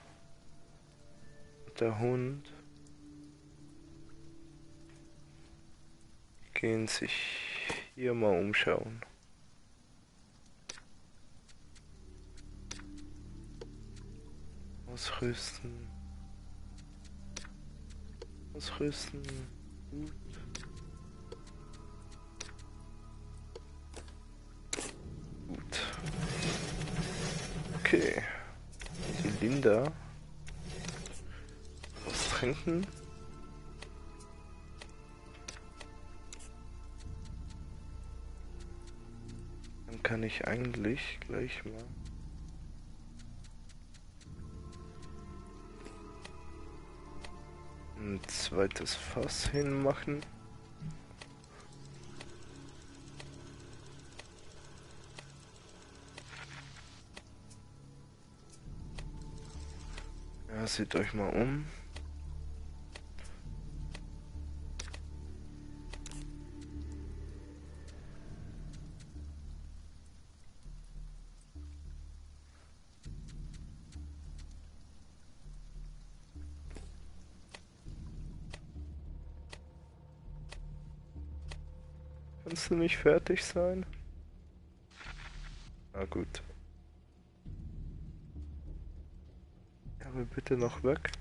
und der Hund gehen sich hier mal umschauen. Ausrüsten. Ausrüsten. Gut. Gut. Okay. Die Linda. Was trinken? Dann kann ich eigentlich gleich mal ein zweites Fass hinmachen. Ja, seht euch mal um. Kannst du nicht fertig sein? Na gut. Ja, aber bitte noch weg.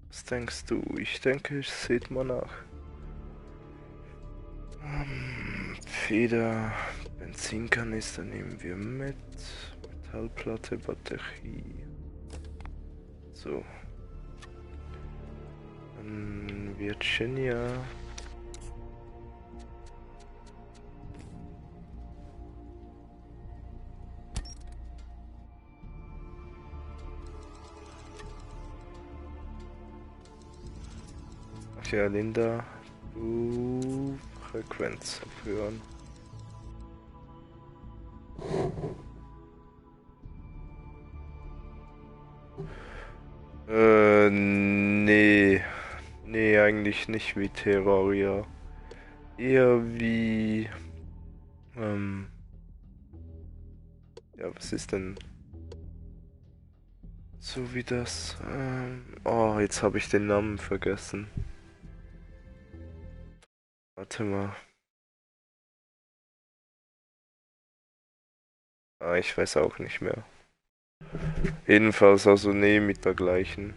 Was denkst du? Ich denke, ich seht mal nach. Feder, Benzinkanister nehmen wir mit. Metallplatte, Batterie. So. Dann Virginia. Ach ja, Linda. Du Frequenz abhören. Nee. Nee, eigentlich nicht wie Terraria. Eher wie... ja, was ist denn... So wie das... oh, jetzt habe ich den Namen vergessen. Warte mal. Ah, ich weiß auch nicht mehr. Jedenfalls also nee, mit dergleichen.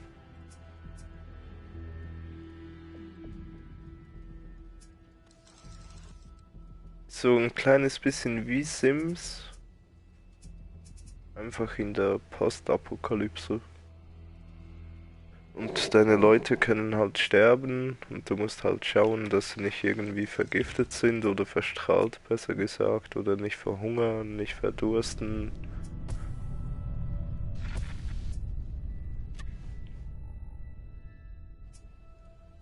So ein kleines bisschen wie Sims. Einfach in der Postapokalypse. Und deine Leute können halt sterben und du musst halt schauen, dass sie nicht irgendwie vergiftet sind oder verstrahlt, besser gesagt, oder nicht verhungern, nicht verdursten.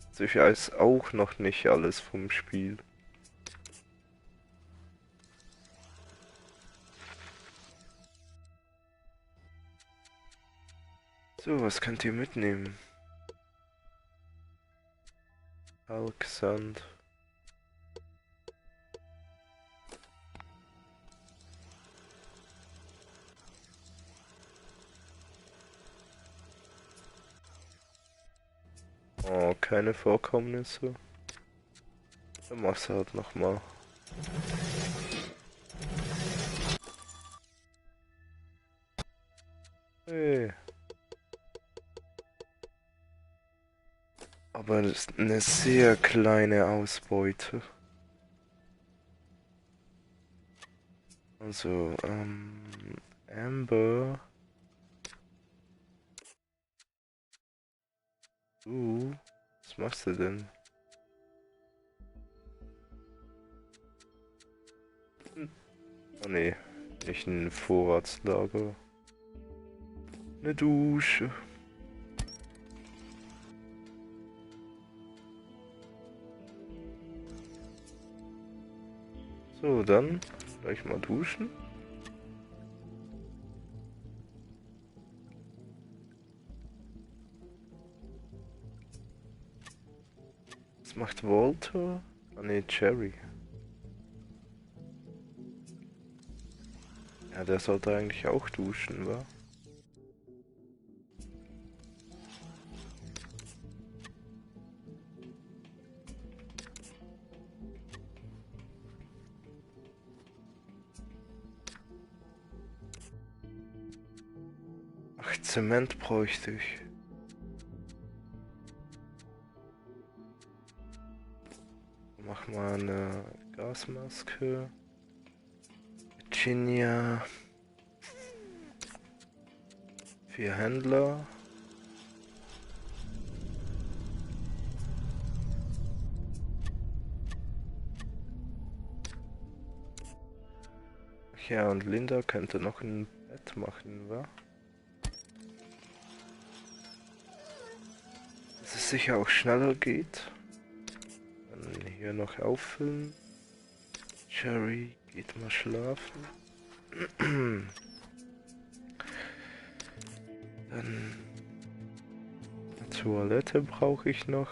Also ich weiß auch noch nicht alles vom Spiel. So, was könnt ihr mitnehmen? Kalk, Sand. Oh, keine Vorkommnisse. Dann machst du halt nochmal. Hey. Aber das ist eine sehr kleine Ausbeute. Also, Amber. Was machst du denn? Oh nee, nicht ein Vorratslager. Eine Dusche. So, dann gleich mal duschen. Was macht Walter? Ah ne, Cherry. Ja, der sollte eigentlich auch duschen, wa? Ach, Zement bräuchte ich. Mach mal eine Gasmaske. Virginia. 4 Händler. Ach ja, und Linda könnte noch ein Bett machen, wa? Dass es sicher auch schneller geht. Dann hier noch auffüllen. Jerry geht mal schlafen. Dann eine Toilette brauche ich noch.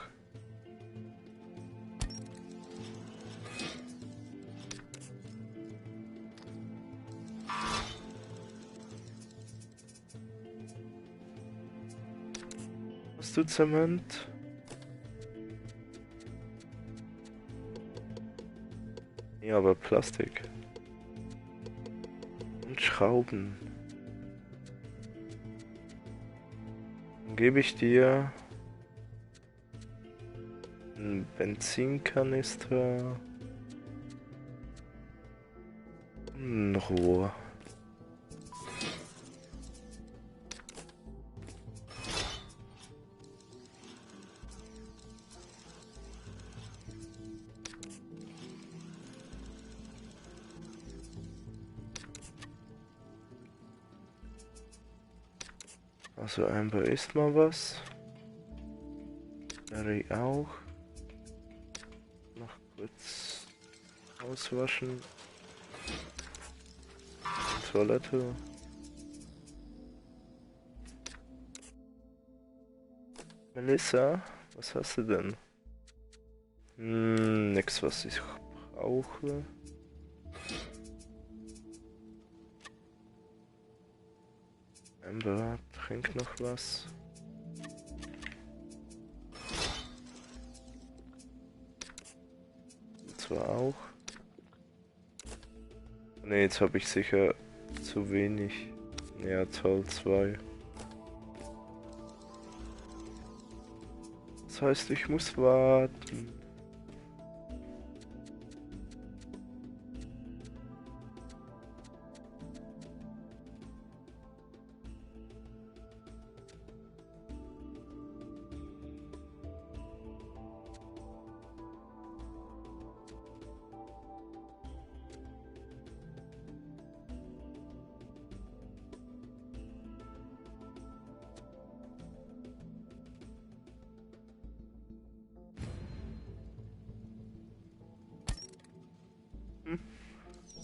Hast du Zement? Ja, aber Plastik. Und Schrauben. Dann gebe ich dir einen Benzinkanister und ein Rohr. Also Amber isst mal was. Harry auch. Noch kurz auswaschen. Toilette. Melissa, was hast du denn? Nix, was ich brauche. Amber, trink noch was. Und zwar auch. Ne, jetzt habe ich sicher zu wenig. Ja, toll, 2. Das heißt, ich muss warten.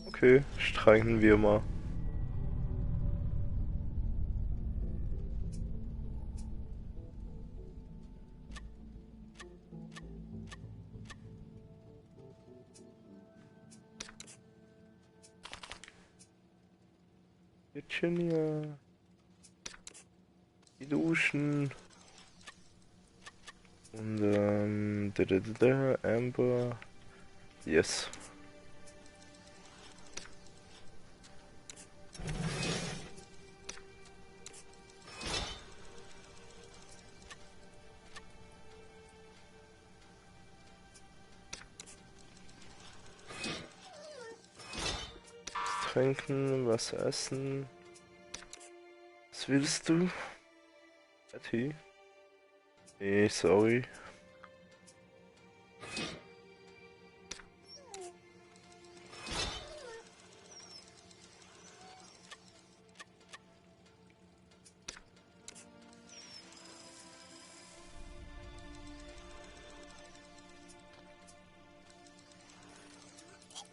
Okay, streichen wir mal. Virginia. Die Duschen. Und Amber. Yes. Trinken, was essen. Was willst du? Patty? Nee, sorry.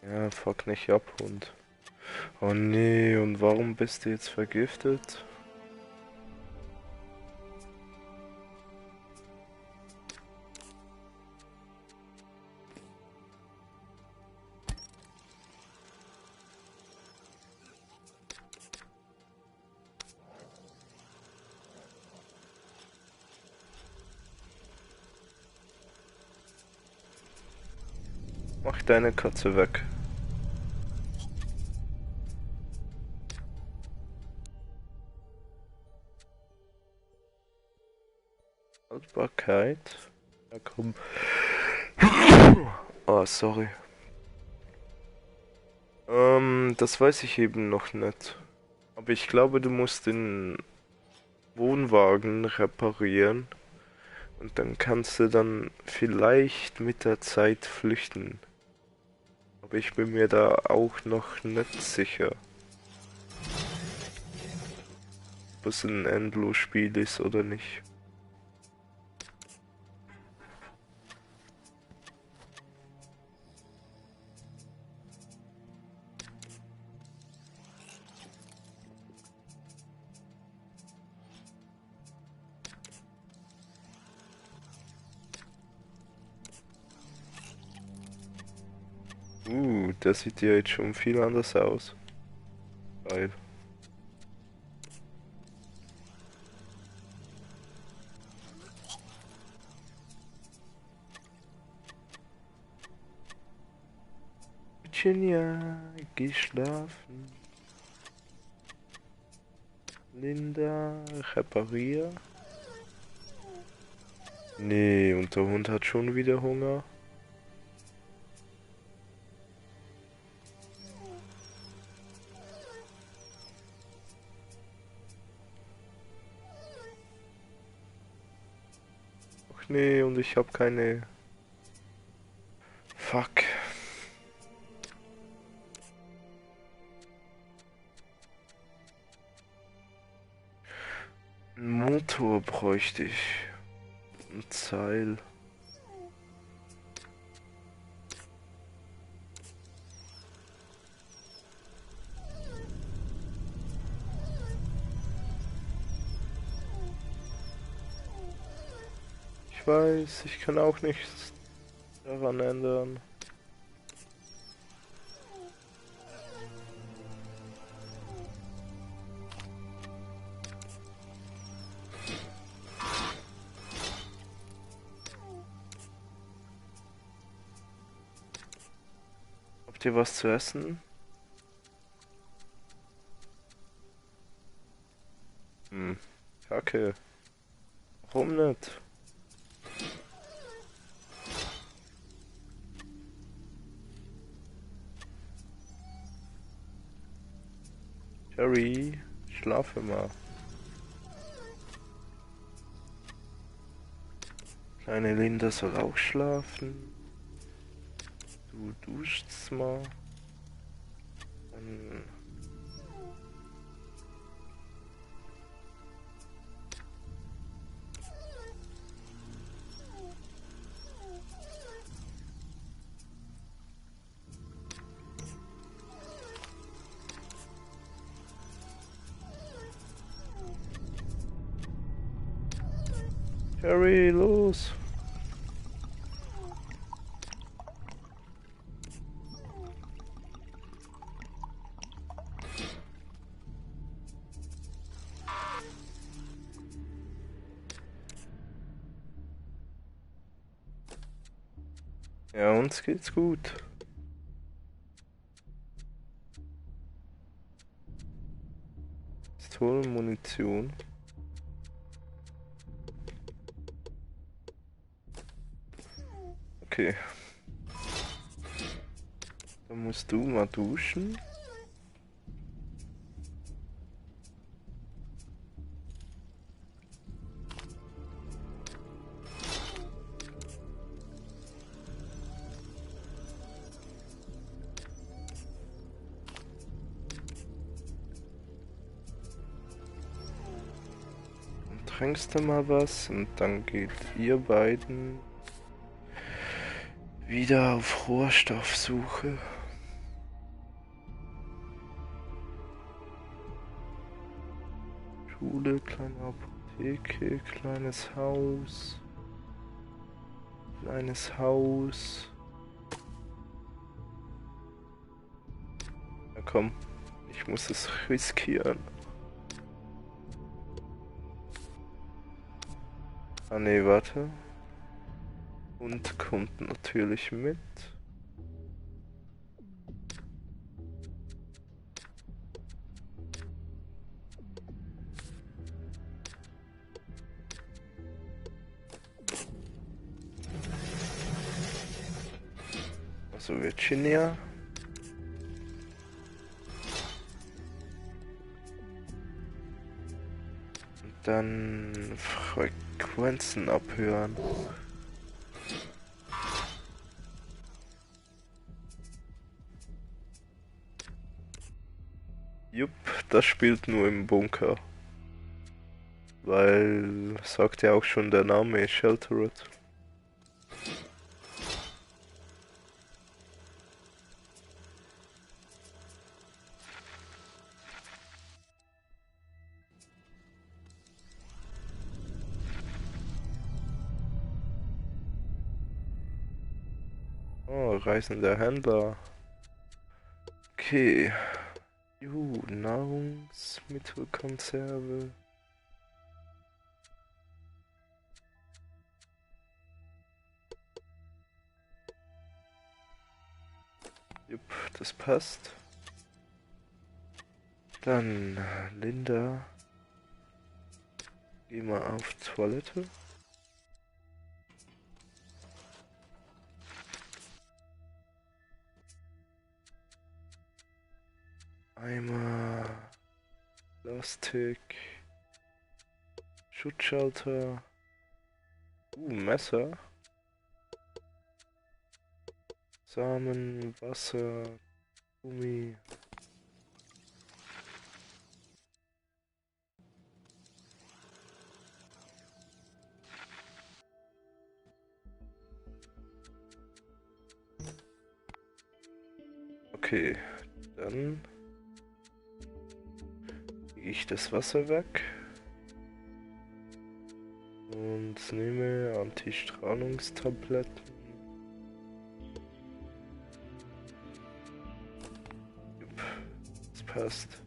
Ja, fuck nicht ab, Hund. Oh nee, und warum bist du jetzt vergiftet? Mach deine Katze weg. Haltbarkeit. Ja, komm. Oh, sorry. Das weiß ich eben noch nicht. Aber ich glaube, du musst den Wohnwagen reparieren und dann kannst du dann vielleicht mit der Zeit flüchten. Aber ich bin mir da auch noch nicht sicher, ob es ein Endlos-Spiel ist oder nicht. Das sieht ja jetzt schon viel anders aus. Geil. Virginia, geh schlafen. Linda, reparier. Nee, und der Hund hat schon wieder Hunger. Ach nee, und ich hab keine... Fuck. Ein Motor bräuchte ich. Ein Seil. Ich weiß, ich kann auch nichts daran ändern. Habt ihr was zu essen? Kacke. Warum nicht? Jerry, schlafe mal. Kleine Linda soll auch schlafen. Du duschst mal. Dann Jerry, los! Ja, uns geht's gut. Pistolenmunition. Okay. Dann musst du mal duschen. Dann trinkst du mal was und dann geht ihr beiden wieder auf Rohstoffsuche. Schule, kleine Apotheke, kleines Haus. Kleines Haus. Na komm, ich muss es riskieren. Ah ne, warte. Und kommt natürlich mit. Also Virginia. Und dann Frequenzen abhören. Jupp, das spielt nur im Bunker. Weil, sagt ja auch schon der Name, Sheltered. Oh, reisender Händler. Okay. Nahrungsmittelkonserve. Jupp, das passt. Dann, Linda. Geh mal auf Toilette. Eimer. Plastik. Schutzschalter. Messer. Samen, Wasser, Gummi. Okay, dann lege ich das Wasser weg und nehme Antistrahlungstabletten. Jupp, das passt.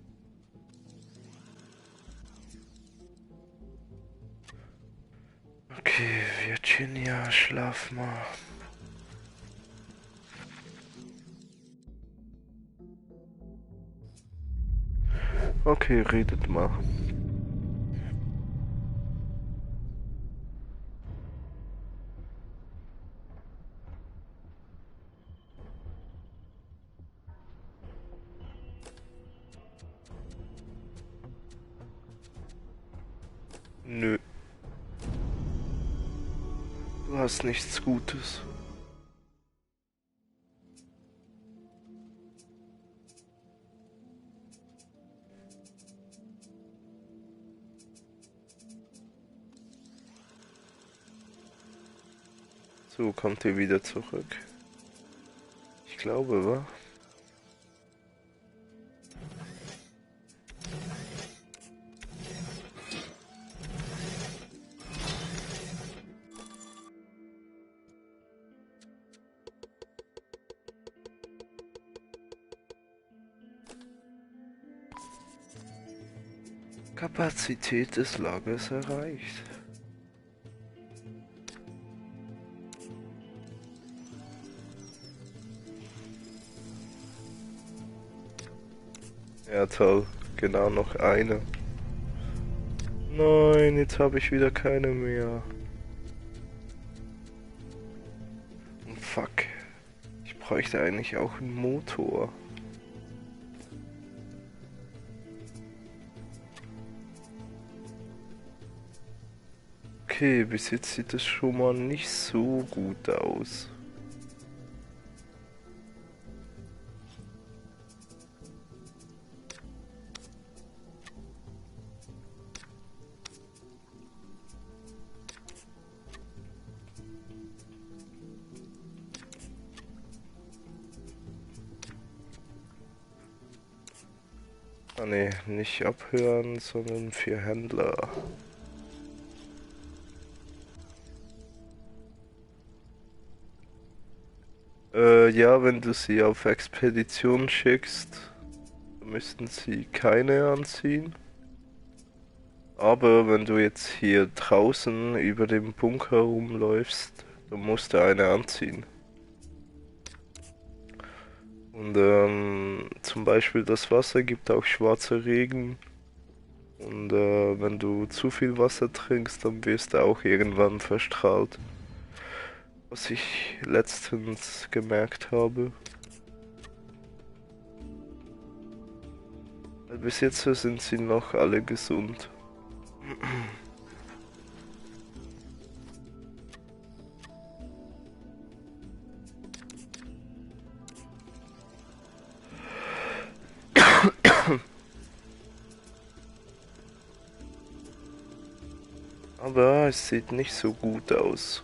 Okay, Virginia, schlaf mal. Okay, redet mal. Nö. Du hast nichts Gutes. So, kommt ihr wieder zurück? Ich glaube, wa? Kapazität des Lagers erreicht. Ja, toll. Genau noch eine. Nein, jetzt habe ich wieder keine mehr. Und fuck. Ich bräuchte eigentlich auch einen Motor. Okay, bis jetzt sieht es schon mal nicht so gut aus. Ah ne, nicht abhören, sondern für Händler. Ja, wenn du sie auf Expedition schickst, müssten sie keine anziehen. Aber wenn du jetzt hier draußen über dem Bunker rumläufst, dann musst du eine anziehen. Und zum Beispiel das Wasser gibt auch schwarze Regen. Und wenn du zu viel Wasser trinkst, dann wirst du auch irgendwann verstrahlt. was ich letztens gemerkt habe. Weil bis jetzt sind sie noch alle gesund. Aber es sieht nicht so gut aus.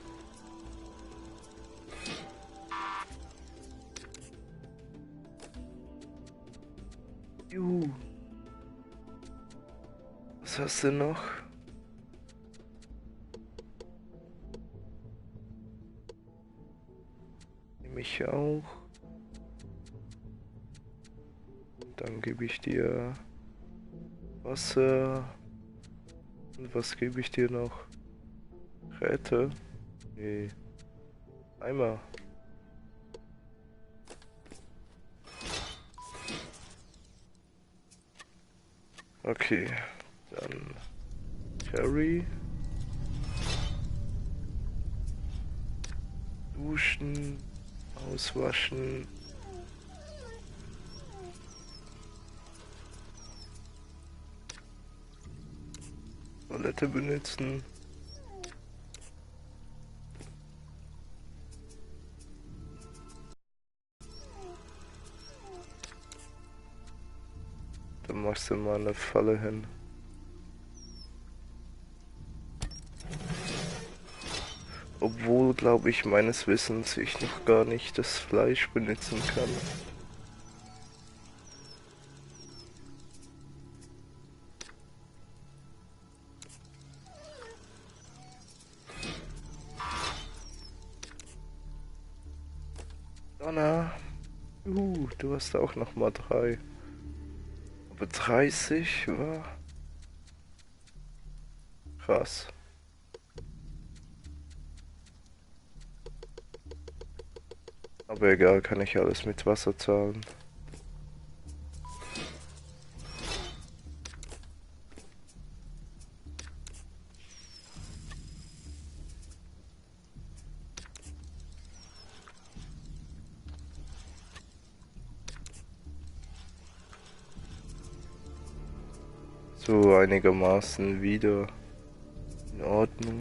Juhu. Was hast du noch? Nehme ich auch. Dann gebe ich dir Wasser. Und was gebe ich dir noch? Räte? Nee. Eimer. Okay. Dann Cherry. Duschen. Auswaschen. Toilette benutzen. Dann machst du mal eine Falle hin. Obwohl, glaube ich, meines Wissens ich noch gar nicht das Fleisch benutzen kann. Donna! Du hast auch noch mal 3. Aber 30 war krass. Aber egal, kann ich alles mit Wasser zahlen. So einigermaßen wieder in Ordnung.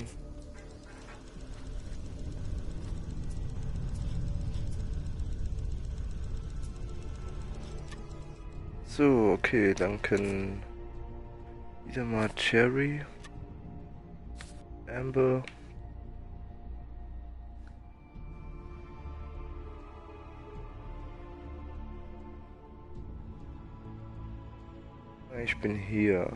So, okay, dann können wieder mal Cherry, Amber. Ich bin hier.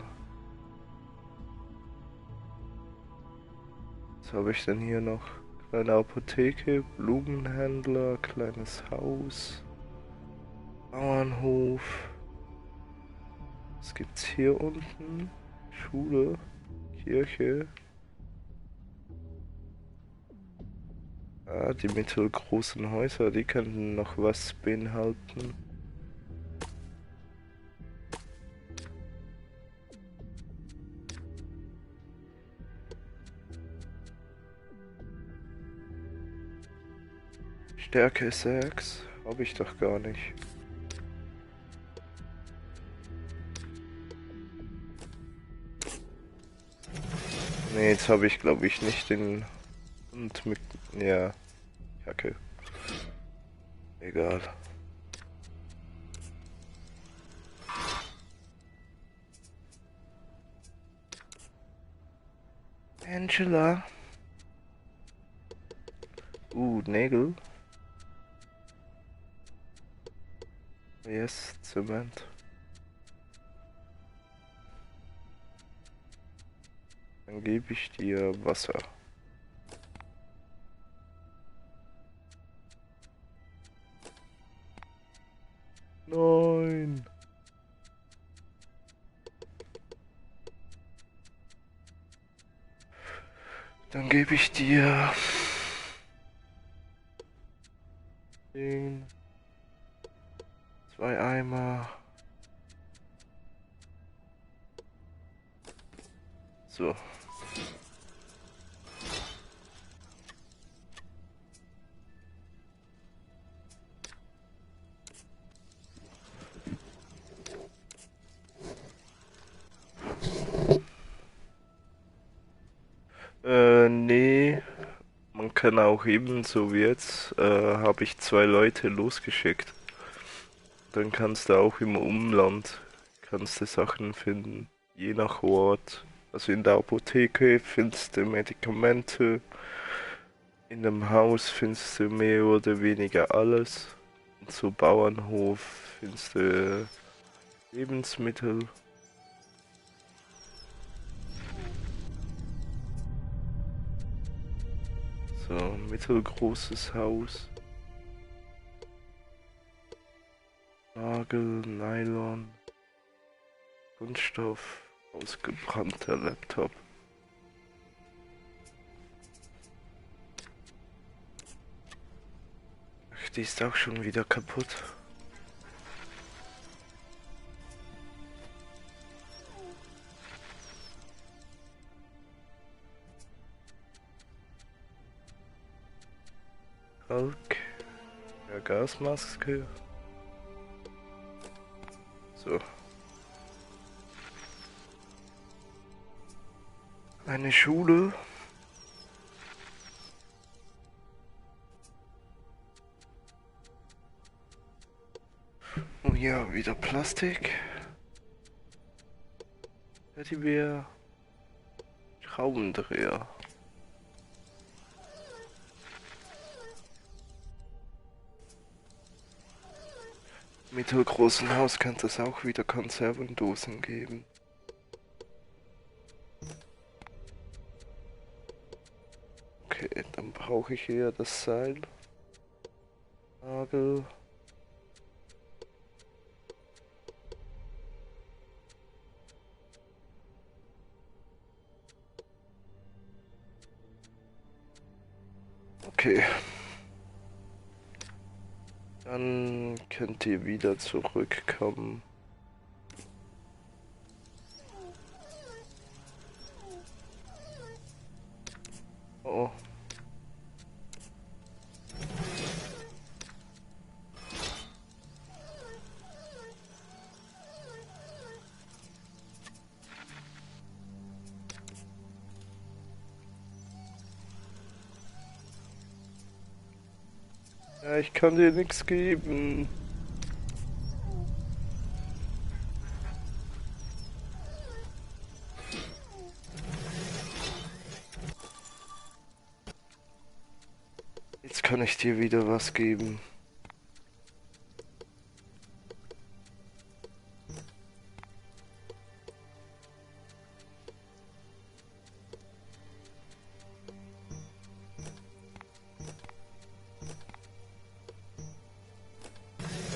Was habe ich denn hier noch? Kleine Apotheke, Blumenhändler, kleines Haus, Bauernhof. Was gibt's hier unten? Schule, Kirche. Ah, die mittelgroßen Häuser, die könnten noch was beinhalten. Stärke 6 habe ich doch gar nicht. Nee, jetzt habe ich glaube ich nicht den und mit ja, Kacke. Egal. Angela. Nägel. Yes, Zement. Dann gebe ich dir Wasser. Nein. Dann gebe ich dir 2 Eimer. So. kann auch ebenso wie jetzt, habe ich 2 Leute losgeschickt. Dann kannst du auch im Umland, kannst du Sachen finden, je nach Ort. Also in der Apotheke findest du Medikamente, in dem Haus findest du mehr oder weniger alles. Und so Bauernhof findest du Lebensmittel. So, mittelgroßes Haus. Nagel, Nylon, Kunststoff, ausgebrannter Laptop. Ach, die ist auch schon wieder kaputt. Hulk, ja, Gasmaske. So. Eine Schule. Oh ja, wieder Plastik. Teddybär. Schraubendreher. Mittelgroßen Haus könnte es auch wieder Konservendosen geben. Okay, dann brauche ich eher das Seil. Nagel. Okay. Dann könnt ihr wieder zurückkommen. Oh. Ja, ich kann dir nichts geben. Jetzt kann ich dir wieder was geben.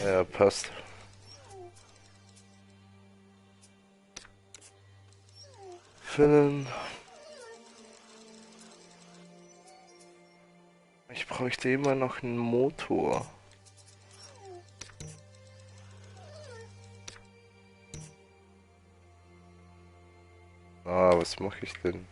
Ja, passt. Füllen. Ich bräuchte immer noch einen Motor. Ah, was mache ich denn?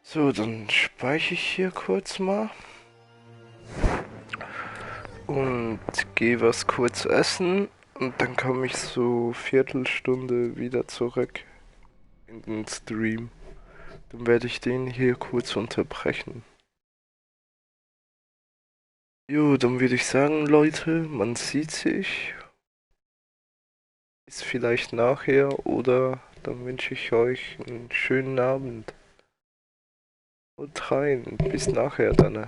So, dann speichere ich hier kurz mal. Und gehe was kurz essen. Und dann komme ich so Viertelstunde wieder zurück in den Stream. Dann werde ich den hier kurz unterbrechen. Jo, dann würde ich sagen, Leute, man sieht sich. Bis vielleicht nachher oder dann wünsche ich euch einen schönen Abend. Und rein, bis nachher dann.